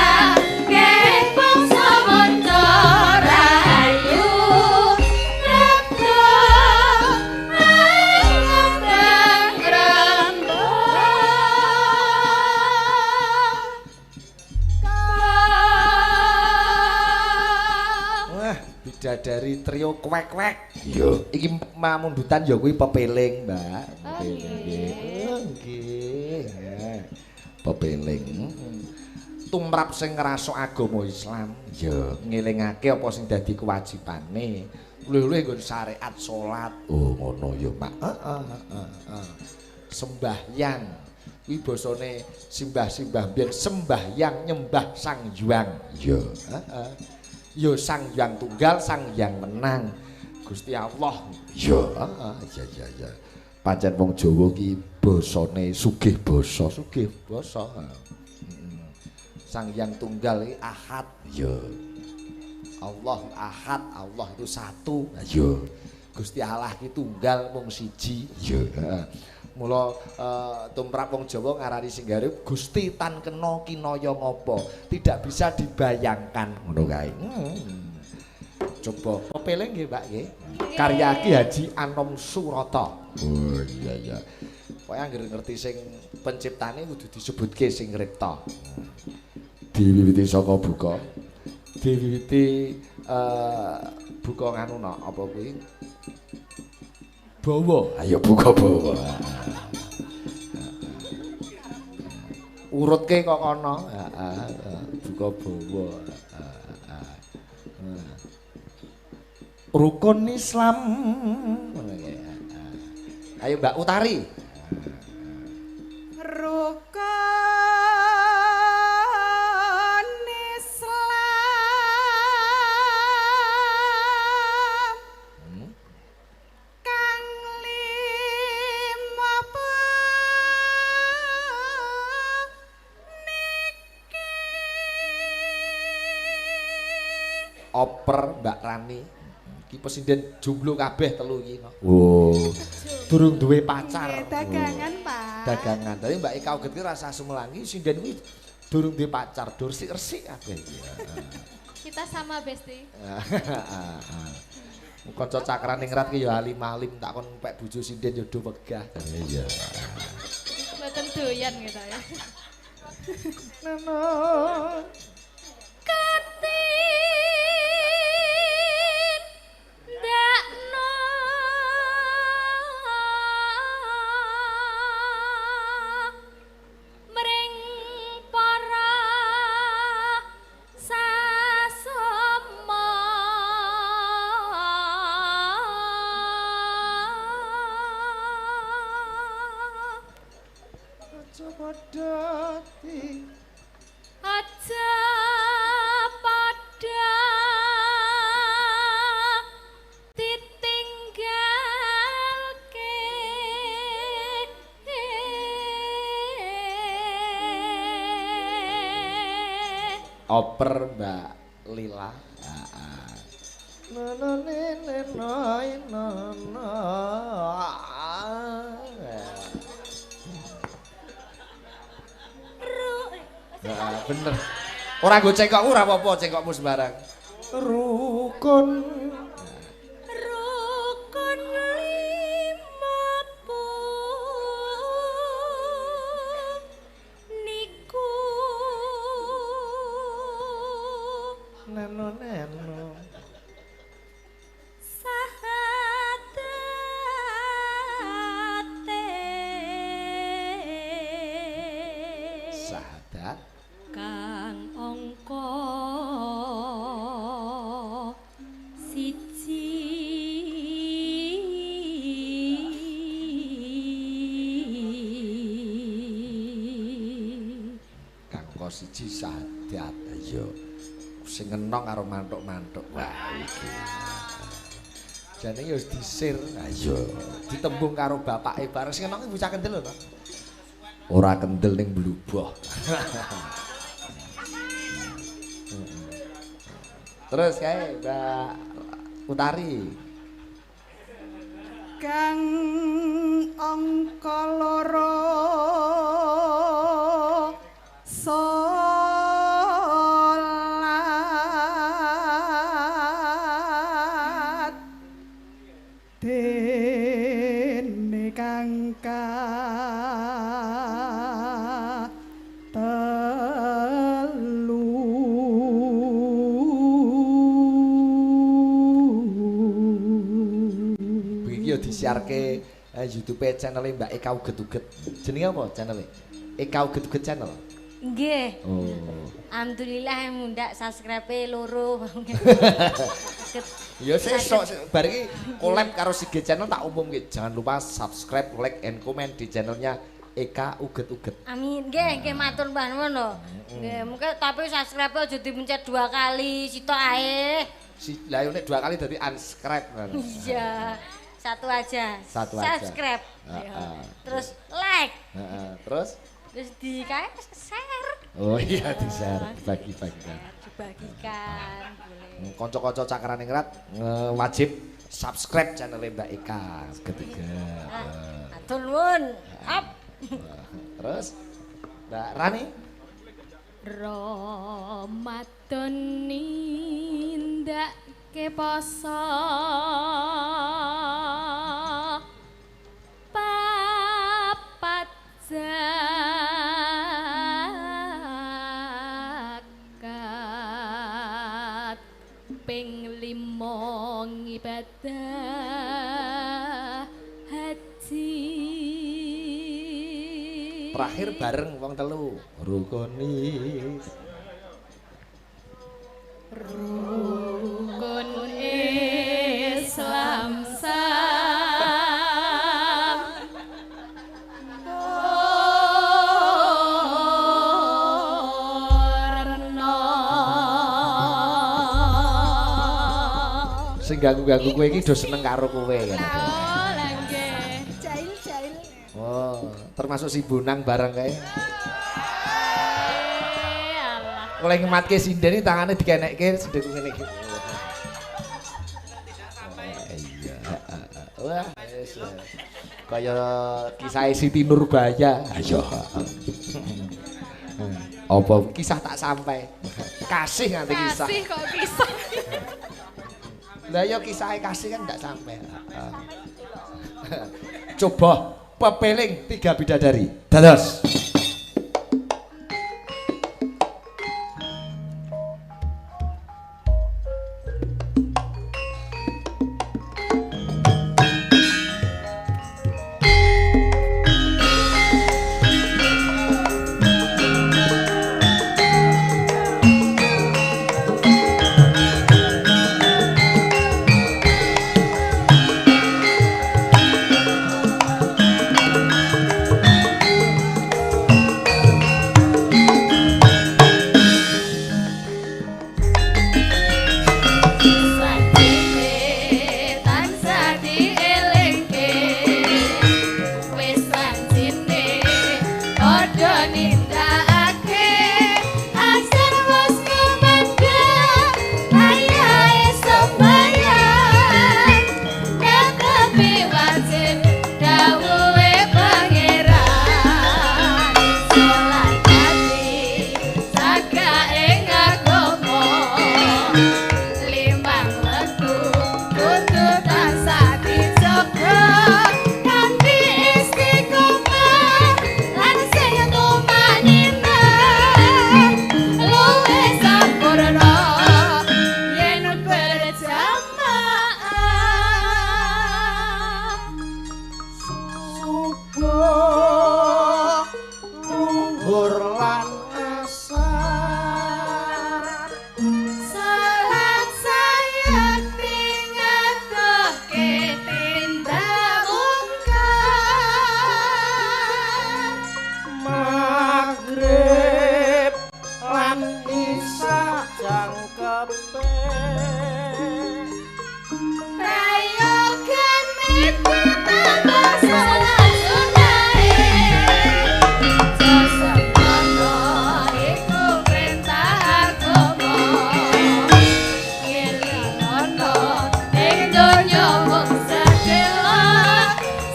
kepung samanca rahayu rekto. Wah, bidadari trio kwek-kwek. Iya, iki mamundutan ya kuwi pepeling, Mbak. Nggih. Oh, nggih. Pepeling. Tumrap sing ngrasuk agama Islam, ya ngelingake apa sing dadi kewajibane. Luwih-luwih nggon syariat salat. Oh, ngono ya, Pak. Heeh, heeh, heeh. Sembahyang. Kuwi basane simbah-simbah biyen sembahyang nyembah Sang Hyang. Iya, heeh. Ya Sang Hyang Tunggal, Sang Hyang Menang. Gusti Allah. Iya, heeh, iya iya iya. Pancen wong Jawa ki basane sugih basa, sugih basa. Sang Hyang Tunggal iki Ahad. Iya. Allah Ahad, Allah itu satu. Iya. Gusti Allah ki tunggal mung siji. Iya, heeh. Mula tumrap wong Jawa ngarani sing gawe Gusti tan kena kinaya ngapa, tidak bisa dibayangkan ngono kae. Coba pepeling nggih Mbak nggih. Karya Ki Haji Anom Surata. Oh iya iya. Pokoke anggere ngerti sing penciptane kudu disebutke sing ngripta. Diwiwiti saka buka. Diwiwiti buka nganu no, apa kuwi? Bawa. Ayo buka bawa. Urutke kok kono. Heeh, buka bawa. Heeh. Rukun Islam. Ayo Mbak Utari. Rukun Islam kang lima puniki. Oper Mbak Rani. Iki pesinden jomblo kabeh telu iki. Oh. Durung duwe pacar. Dagangan, Pak. Dagangan. Dadi Mbak Eka Uget ki rasa sumelangi sinden kuwi durung duwe pacar, dur resik-resik kabeh. Kita sama, Besti. Kanca cakraningrat ki ya alim-alim tak kon pek bojo sinden ya do wegah. Iya. Mboten doyan gitu ya. Nano. Aja padha ditinggalke. Oper Mbak Lila. No no ne ne no no no. Nah, bener. Ora nggo cengkokku ora apa-apa, cengkokmu sembarang. Rukun. Rukun lima niku. Neno neno. Sahatate. Sahadat. Kang angka siji. Kang angka siji sahadat. Iya. Sing ngenong karo mantuk-mantuk. Wah iki. Jane ya wis disir. Ayo ditembung karo bapake bareng. Sing ngenong ki bocah kendel lho to. Ora kendel ning bluboh. Terus kae Mbak Utari. Kang angka loro salat dene kang telu. Iki yo disiarke YouTube channel Mbak Eka Uget-Uget. Jenenge apa channel-e? Eka Uget-Uget channel. Nggih. Oh. Alhamdulillah mundak subscribe-e loro. Ya sesuk bar iki collab karo Sige Channel tak umumke. Jangan lupa subscribe, like and comment di channelnya Eka Uget-Uget. Amin. Nggih, nggih matur mbah nuwun lho. Nggih, mungkin tapi subscribe aja dipencet 2 kali, sitok ae. Si lah nek 2 kali dadi unsubscribe. Iya. Satu aja. Satu aja. Subscribe. Terus like. Terus terus di kae share. Oh iya di-share, dibagi-bagikan. Dibagikan boleh. Kanca-kanca Cakraningrat wajib subscribe channel Mbak Eka Uget-Uget. Matur nuwun. Up. Terus Mbak Rani. Ramadan nindakake poso papat zakat ping 5 ngibadah haji. Terakhir bareng wong telu. Rukunis. Rukun Islam. Sing ganggu-ganggu kowe iki do seneng karo kowe kan. Oh, lah nggih. Jail-jail. Oh, termasuk si Bonang bareng kae. Alah. Oleh ngematke sinden iki tangane dikenekke sinden ngene iki. Iya. Wah, wis. Kaya kisah Siti Nurbaya. Ayo. Apa kisah tak sampai. Kasih nganti kisah. Kasih kok kisah. Lah ya kisahnya kasih kan ndak sampai. Coba pepeling 3 bidadari. Dados.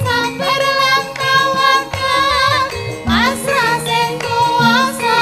Sabar lan tawakal, pasrah sing kuwasa.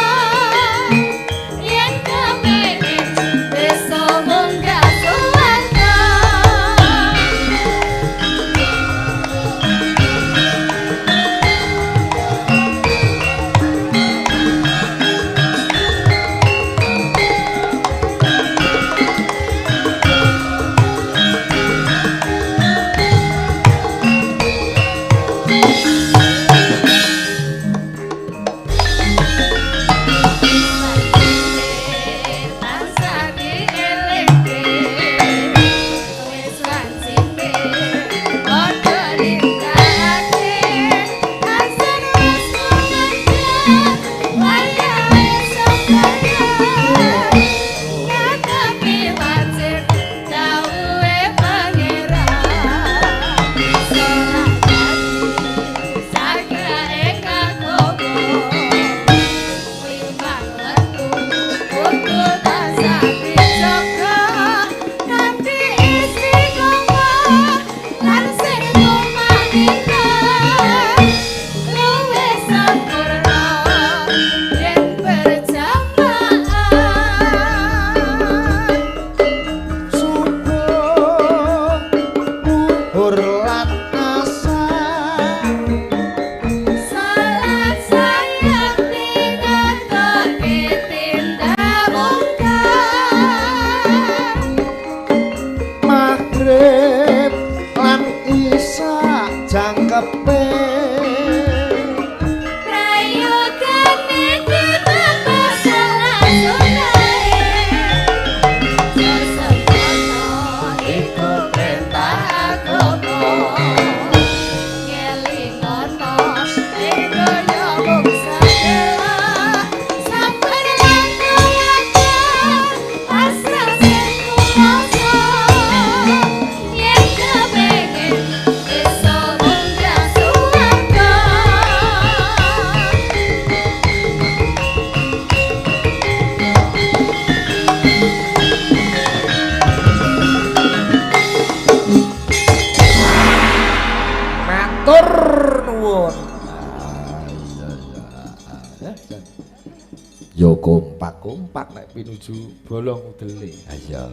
Do kompak-kompak nek pinuju bolong udele. Iya.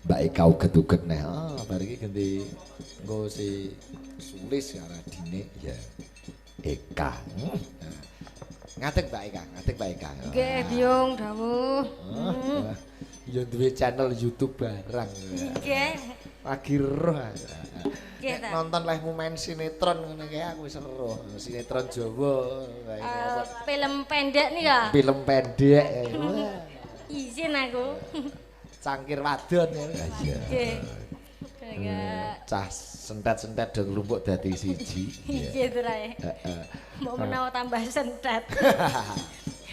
Mbak Eka uget-uget neh. Ah, bar iki ganti engko si Sulis karo adine ya. Eka. Ngadeg Mbak Eka, ngadeg Mbak Eka. Nggih, Biyung dawuh. Ya duwe channel YouTube barang. Nggih. Lagi roh. Nggih ta. Nonton lehmu main sinetron ngono kae aku wis roh. Sinetron Jawa kae. Film pendek nih ya. Film pendek. Izin aku. Cangkir wadon ya. Iya. Nggih. Cah sentet-sentet do nglumpuk dadi siji. Nggih to rae. Heeh. Mbok menawa tambah sentet.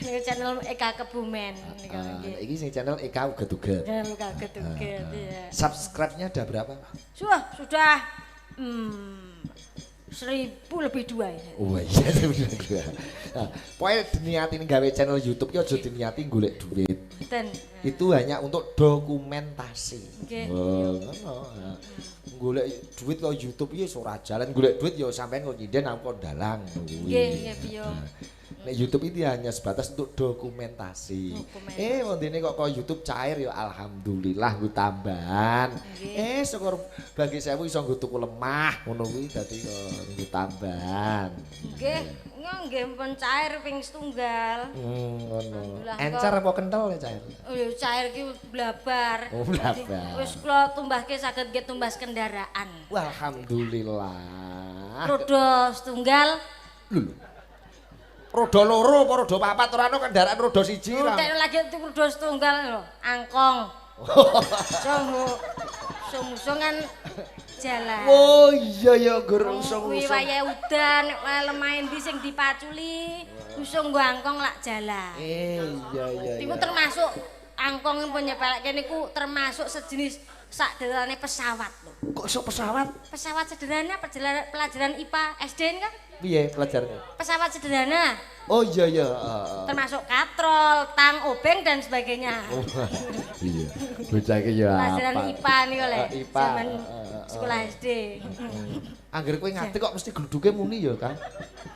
Niku channel Eka Kebumen niku nggih. Iki sing channel Eka Uget-uget. Channel Eka Uget-uget ya. Subscribe-nya ada berapa? Sudah 1000 lebih 2 ya. Oh iya 1000 lebih 2. Nah, pokoke diniati gawe channel YouTube ki aja diniati golek duit. Mboten. Itu hanya untuk dokumentasi. Nggih. Oh, ngono. Golek duit kok YouTube iki wis ora jalan, golek duit ya sampean kok nyinden aku kok dalang kuwi. Nggih, nggih piye. Nek YouTube itu hanya sebatas untuk dokumentasi. Wondene kok kok YouTube cair ya alhamdulillah nggo tambahan. Syukur bagi sewu iso nggo tuku lemah ngono kuwi dadi kok nggo tambahan. Nggih, nggih pun cair ping setunggal. Ngono. Encer apa kental ya cair? Oh ya cair ki blabar. Oh, blabar. Wis kula tumbahke saged nggih tumbas kendaraan. Alhamdulillah. Roda setunggal. Lho. Roda loro apa roda papat ora ono kendaraan roda siji ra. Nek lagi tuku roda setunggal lho, angkong. Usung-usung kan jalan. Oh iya ya nggur usung-usung. Kuwi wayahe udan, lemah endi sing dipaculi, usung nggo angkong lak jalan. Iya iya. Niku termasuk angkong pun nyepelekke niku termasuk sejenis sak derane pesawat lho. Kok iso pesawat? Pesawat sederhana pelajaran IPA SD kan? Piye pelajarannya? Pesawat sederhana. Oh iya iya. Termasuk katrol, tang, obeng dan sebagainya. Oh, iya. Bocah iki ya. Pelajaran IPA niku lho. IPA. Zaman sekolah SD. Angger kowe ngadeg kok mesti gluduke muni ya, Kang.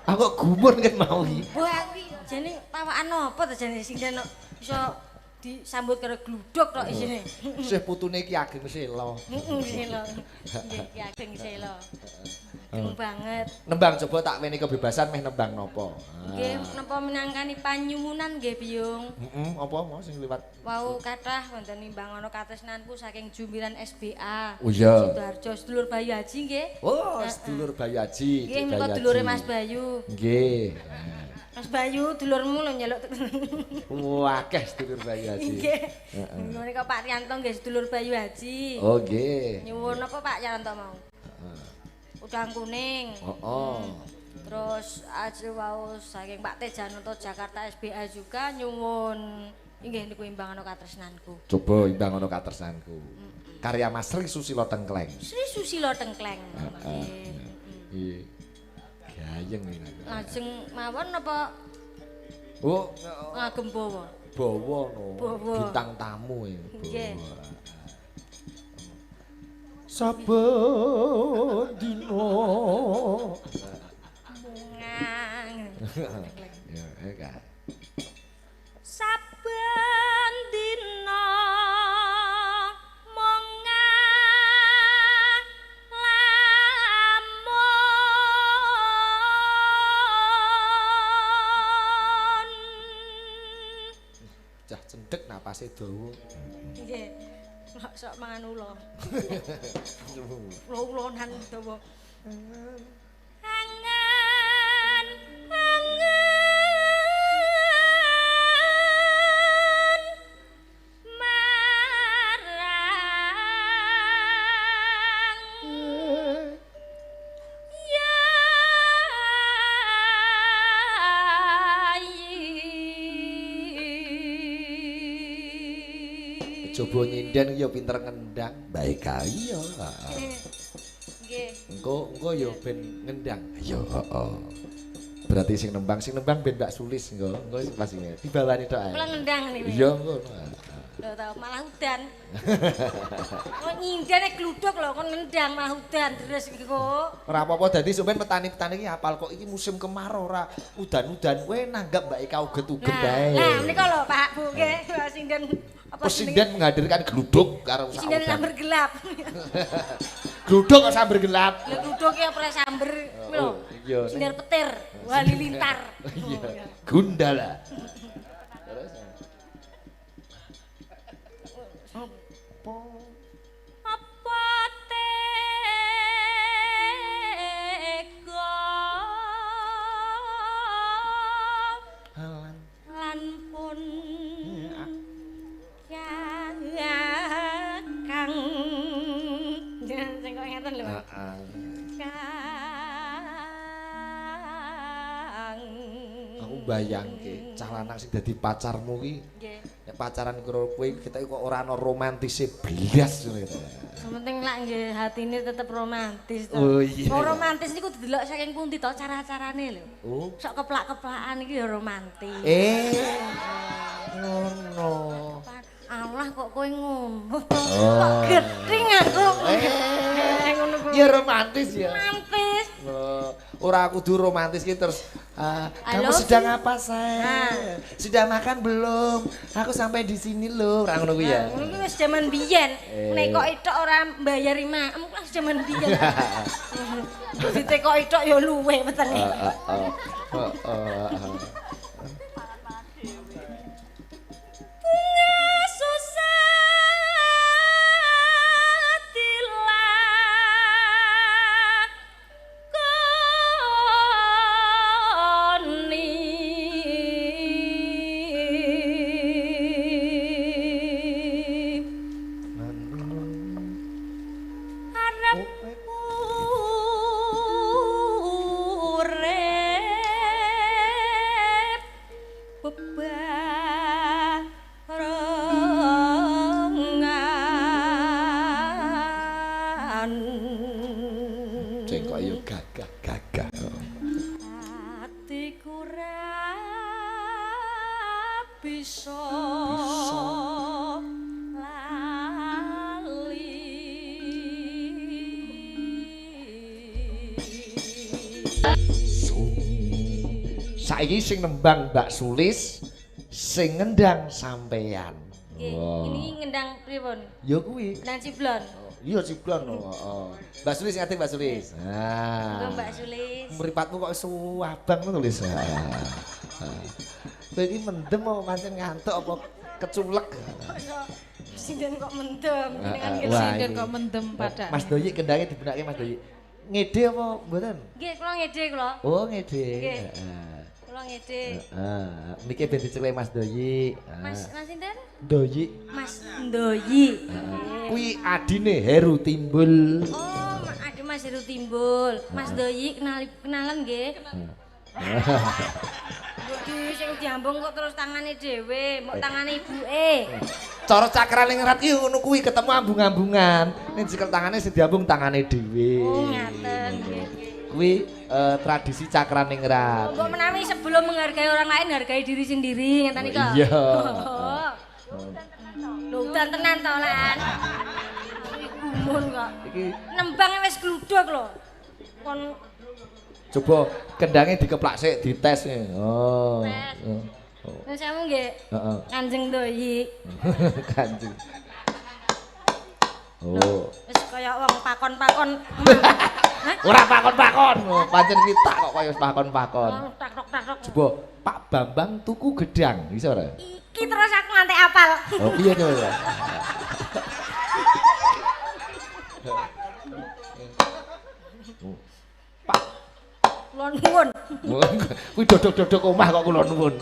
Aku kok gumun kan mau iki. Wah, kuwi jane pawakan apa to jane sing iso disambut karo gluduk tok isine. Isih putune Ki Ageng Sela. Heeh, Sela. Nggih, Ki Ageng Sela. Ageng banget. Nembang coba tak weni kebebasan meh nembang napa? Nggih, napa minangkani panyuwunan nggih, Biyung. Heeh, apa mau sing liwat? Wau kathah wonten nimbang ana katresnanku saking Jumiran SBA. Oh iya. Sidoarjo sedulur Bayu Haji nggih. Oh, sedulur Bayu Haji. Nggih, menika dulure Mas Bayu. Nggih. Mas Bayu, dulurmu lho njaluk. Wah, akeh sedulur Bayu Haji. Nggih. Menika Pak Rianto nggih sedulur Bayu Haji. Oh, nggih. Nyuwun apa Pak Rianto mau? Heeh. Udang kuning. Heeh. Terus aja wau saking Pak Tejanoto Jakarta SBA juga nyuwun inggih niku imbang ana katresnanku. Coba imbang ana katresnanku. Karya Mas Sri Susilo Tengkleng. Sri Susilo Tengkleng. Heeh. Nggih. Gayeng iki. Lajeng mawon napa? Oh, ngagem bawa. Bawa no. Bintang tamu ya. Nggih. Saben dina mungang. Ya, Kak. Saben dina cah cendhek napase dawa. Nggih. Kok sok mangan ula. Ula-ulonan dawa. Angan angan marang Coba nyinden ya pinter ngendang. Baik iya. Nggih. Engko ya ben ngendang. Iya, heeh. Berarti sing nembang ben Mbak Sulis engko. Engko pas ini dibawani tok ae. Kula ngendang niku. Iya, engko. Lho tau malah udan. Kok nyindene gluduk lho kon nendang malah udan deres iki kok. Ora apa-apa dadi sampean petani-petani iki hafal kok iki musim kemarau ora udan-udan kowe nanggap Mbak Eka uget-uget bae. Nah, menika lho Pak Bu nggih, sinden apa Pesinden menghadirkan gluduk karo sak Sinden udan. samber gelap. Gluduk kok samber gelap. Lho gluduk ya ora samber kuwi lho. Oh, iya. Sinden petir, halilintar. Iya. Gundala. Terus. Apa? Apa tega Lan lan pun kang Sing kok ngeten lho. Heeh. Kang Aku bayangke cah lanang sing dadi pacarmu ki Nggih. nek pacaran karo kowe kita kok ora ana romantise blas ngono gitu. Sementing lak nggih hatine tetep romantis to. Oh, iya. Wong romantis niku didelok saking pundi to cara-carane lho. Oh. Sok keplak-keplakan iki ya romantis. Ngono. Allah kok kowe ngono. Kok gething aku. Ngono kuwi. Ya romantis ya. Romantis. Oh, ora kudu romantis ki terus I kamu love sedang you. apa say? Nah. Sudah makan belum? Aku sampai di sini loh, ora ngono kuwi ya. Ngono kuwi wis jaman biyen. Eh. Nek kok ithok ora mbayari maem kuwi wis jaman biyen. Ditekok ithok ya luwe wetenge. Heeh, heeh. Heeh, heeh. Bunga susah dilakoni. Arep urip bebarengan. Cek kok yo gagah-gagah. Atiku ra bisa lali. Saiki sing nembang Mbak Sulis, sing ngendang sampean. Nggih, ini ngendang pripun? Ya kuwi. Ngendang ciblon. Iya ciblon. Heeh. Mbak Sulis ngerti Mbak Sulis. Nah. Monggo Mbak Sulis. Mripatmu kok suwabang ngono Lis. Kowe iki mendem apa pancen ngantuk apa keculek? Sinden kok mendem, jenengan Wah, nggih. Sinden iki. kok mendem pada. Mas Doyi kendangnya dibenake Mas Doyi. Ngede apa mboten? Nggih, kula ngede kula. Oh, ngede. Nggih. Heeh. Kula ngede. Heeh. Niki ben dicekel Mas Doyi. Mas Mas sinten? Doyi. Mas Ndoyi. Kuwi adine Heru Timbul. Oh, ada Mas Heru Timbul. Mas Doyi kenalan nggih. Mbok di sing diambung kok terus tangane dhewe, mbok tangane ibuke. Cara cakrane ngerat ki ngono kuwi ketemu ambung-ambungan. Ning cekel tangane sing diambung tangane dhewe. Oh, ngaten nggih. Kuwi tradisi cakrane ngerat. Mbok menawi sebelum menghargai orang lain hargai diri sendiri ngeten iki. Iya. Lho udan tenan to lan. Iki gumun kok. Iki Nembang wis gluduk lho. Kon coba kendangnya dikeplak sik dites. Oh. Tes. Oh. Nek sewu nggih. Heeh. Kanjeng Doyi. Kanjeng. Oh. Wis kaya wong pakon-pakon. Hah? Ora pakon-pakon. Oh, pancen kita kok kaya pakon-pakon. Oh, tak tok tak tok. Coba Pak Bambang tuku gedang, bisa ora? Iki terus aku nganti apal. Oh, piye coba? Ya? Pak, Kula nuwun. kuwi dodok-dodok omah kok kula nuwun.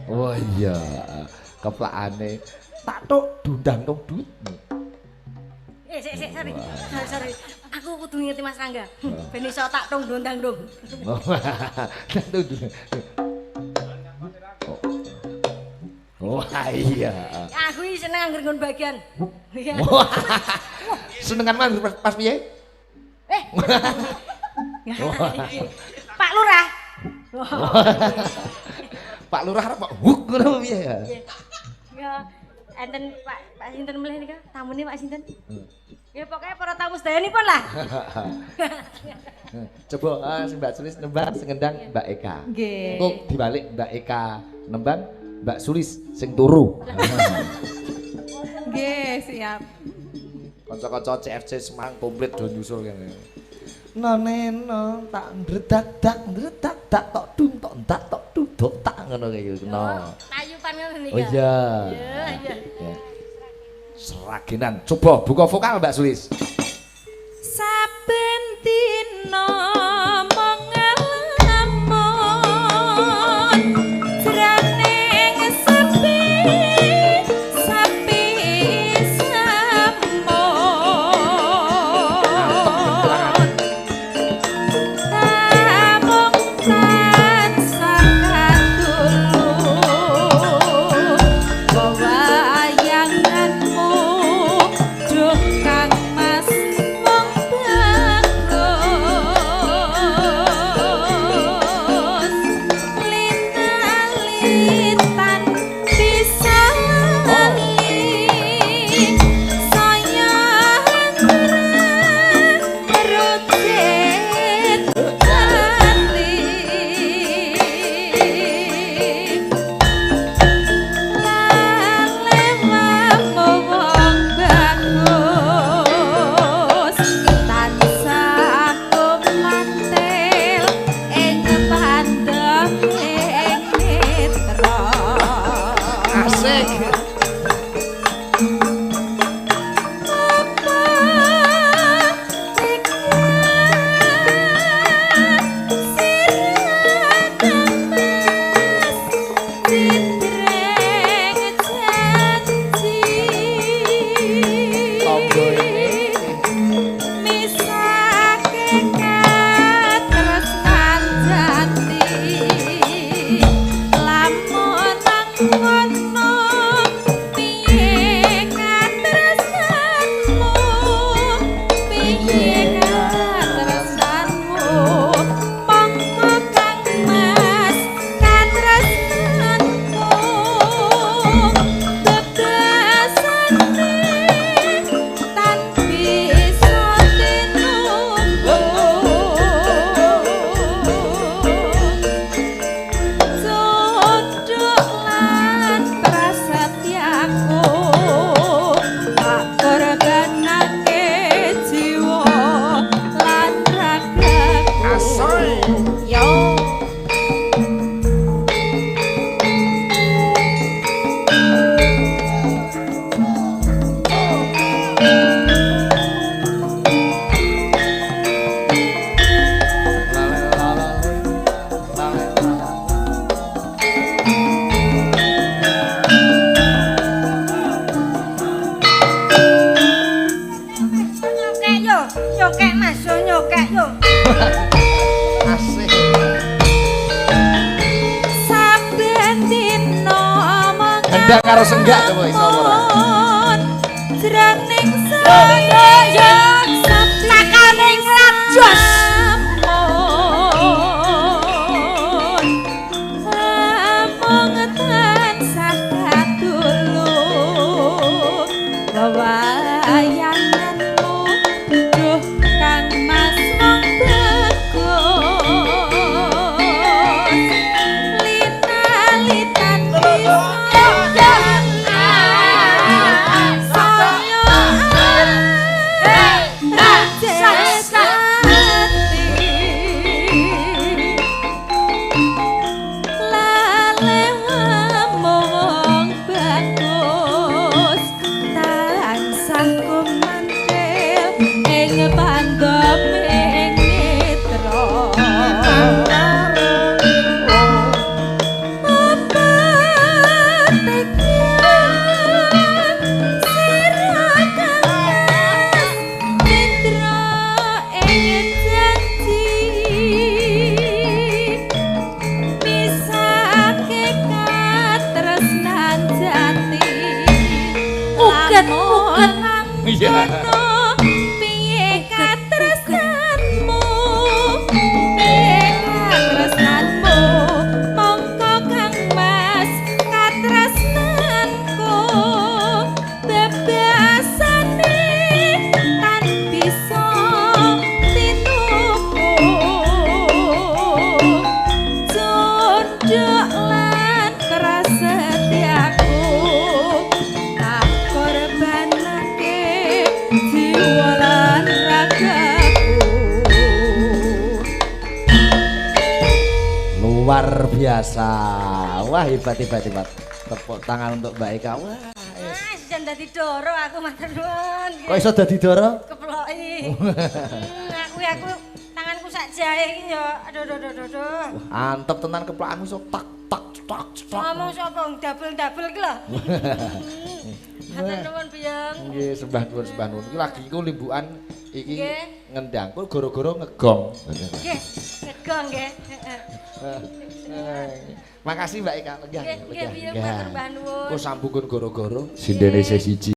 Oh iya, keplakane tak tok dundang tok dut. Eh, sik sik sorry. Sorry, sorry. Aku kudu ngerti Mas Rangga. Ben iso tak tong dondang dong. Wah iya. Aku iki seneng angger nggon bagian. Iya. Wah. Senengan mah pas piye? Eh. Pak Lurah. Pak Lurah arep kok huk ngono piye ya? Ya, enten Pak Pak sinten melih nika? Tamune Pak sinten? Ya pokoknya para tamu sedayanipun lah. Coba sing Mbak Sulis nembang sing ngendang Mbak Eka. Nggih. Engko dibalik Mbak Eka nembang Mbak Sulis sing turu. Nggih, siap. Kanca-kanca CFC Semarang komplit do nyusul kene. Noneno tak ndredak dak ndredak dak tok dung tok ndak tok duduk tak ngono kaya gitu. No. Tayupan ngono nika. Oh iya. Iya, iya. Ya. Seragenan. Coba buka vokal Mbak Sulis. Saben dina mung ngelamun jroning sepi sepi samun tamung tansah kadulu wayanganmu duh Kang Mas wong bagus lita-litan bisa lali saya rucit ati lalewamu wong bagus tansah kumantil ing pandheming netra. Asik. Apa sirah Mas citreng janji Tombo ini. misake katresnan jati lamun nang kono piye katresnanmu piye katresnanmu mongko Kang Mas katresnanku bebasane tan bisa tinunggu Cuduk lan prasetyaku tak korbanake jiwa lan ragaku. Asoy. Yo. Nyokek yo, nyokek Mas, yo nyokek yo. Asik. Saben dina mung Gendang karo senggak coba iso apa ora? Jroning saya Cakaning lajos. Amung tansah kadulu wayanganmu duh Kang Mas wong bagus lita-litan bisa saya lalewamu wong bagus tansah kumantil ing pandheming netra. Apa tekad sira Kang Mas mitra ing janji misake katresnan jati Uget, uget. Iya. kono piye katresnanmu piye katresnanmu mongko Kang Luar biasa. Wah, hebat hebat hebat. Tepuk tangan untuk Mbak Eka. Wah. Ah, jan dadi doro aku, matur nuwun. Kok iso dadi doro? Keploki. Aku tanganku sak jahe iki ya. Aduh aduh aduh aduh. Antep tenan keplokanmu iso tak tak tak tak. Ngomong sapa wong double-double iki lho. Matur nuwun, Biyong. Nggih, sembah nuwun, sembah nuwun. Iki lagi iku limbukan iki Nggih. Ngendang ku gara-gara ngegong. Nggih, ngegong nggih. Heeh. Makasih Mbak Eka, lenggah. Nggih, nggih, Biyong, matur nuwun. Kok sambungkun gara-gara Sindene isih siji.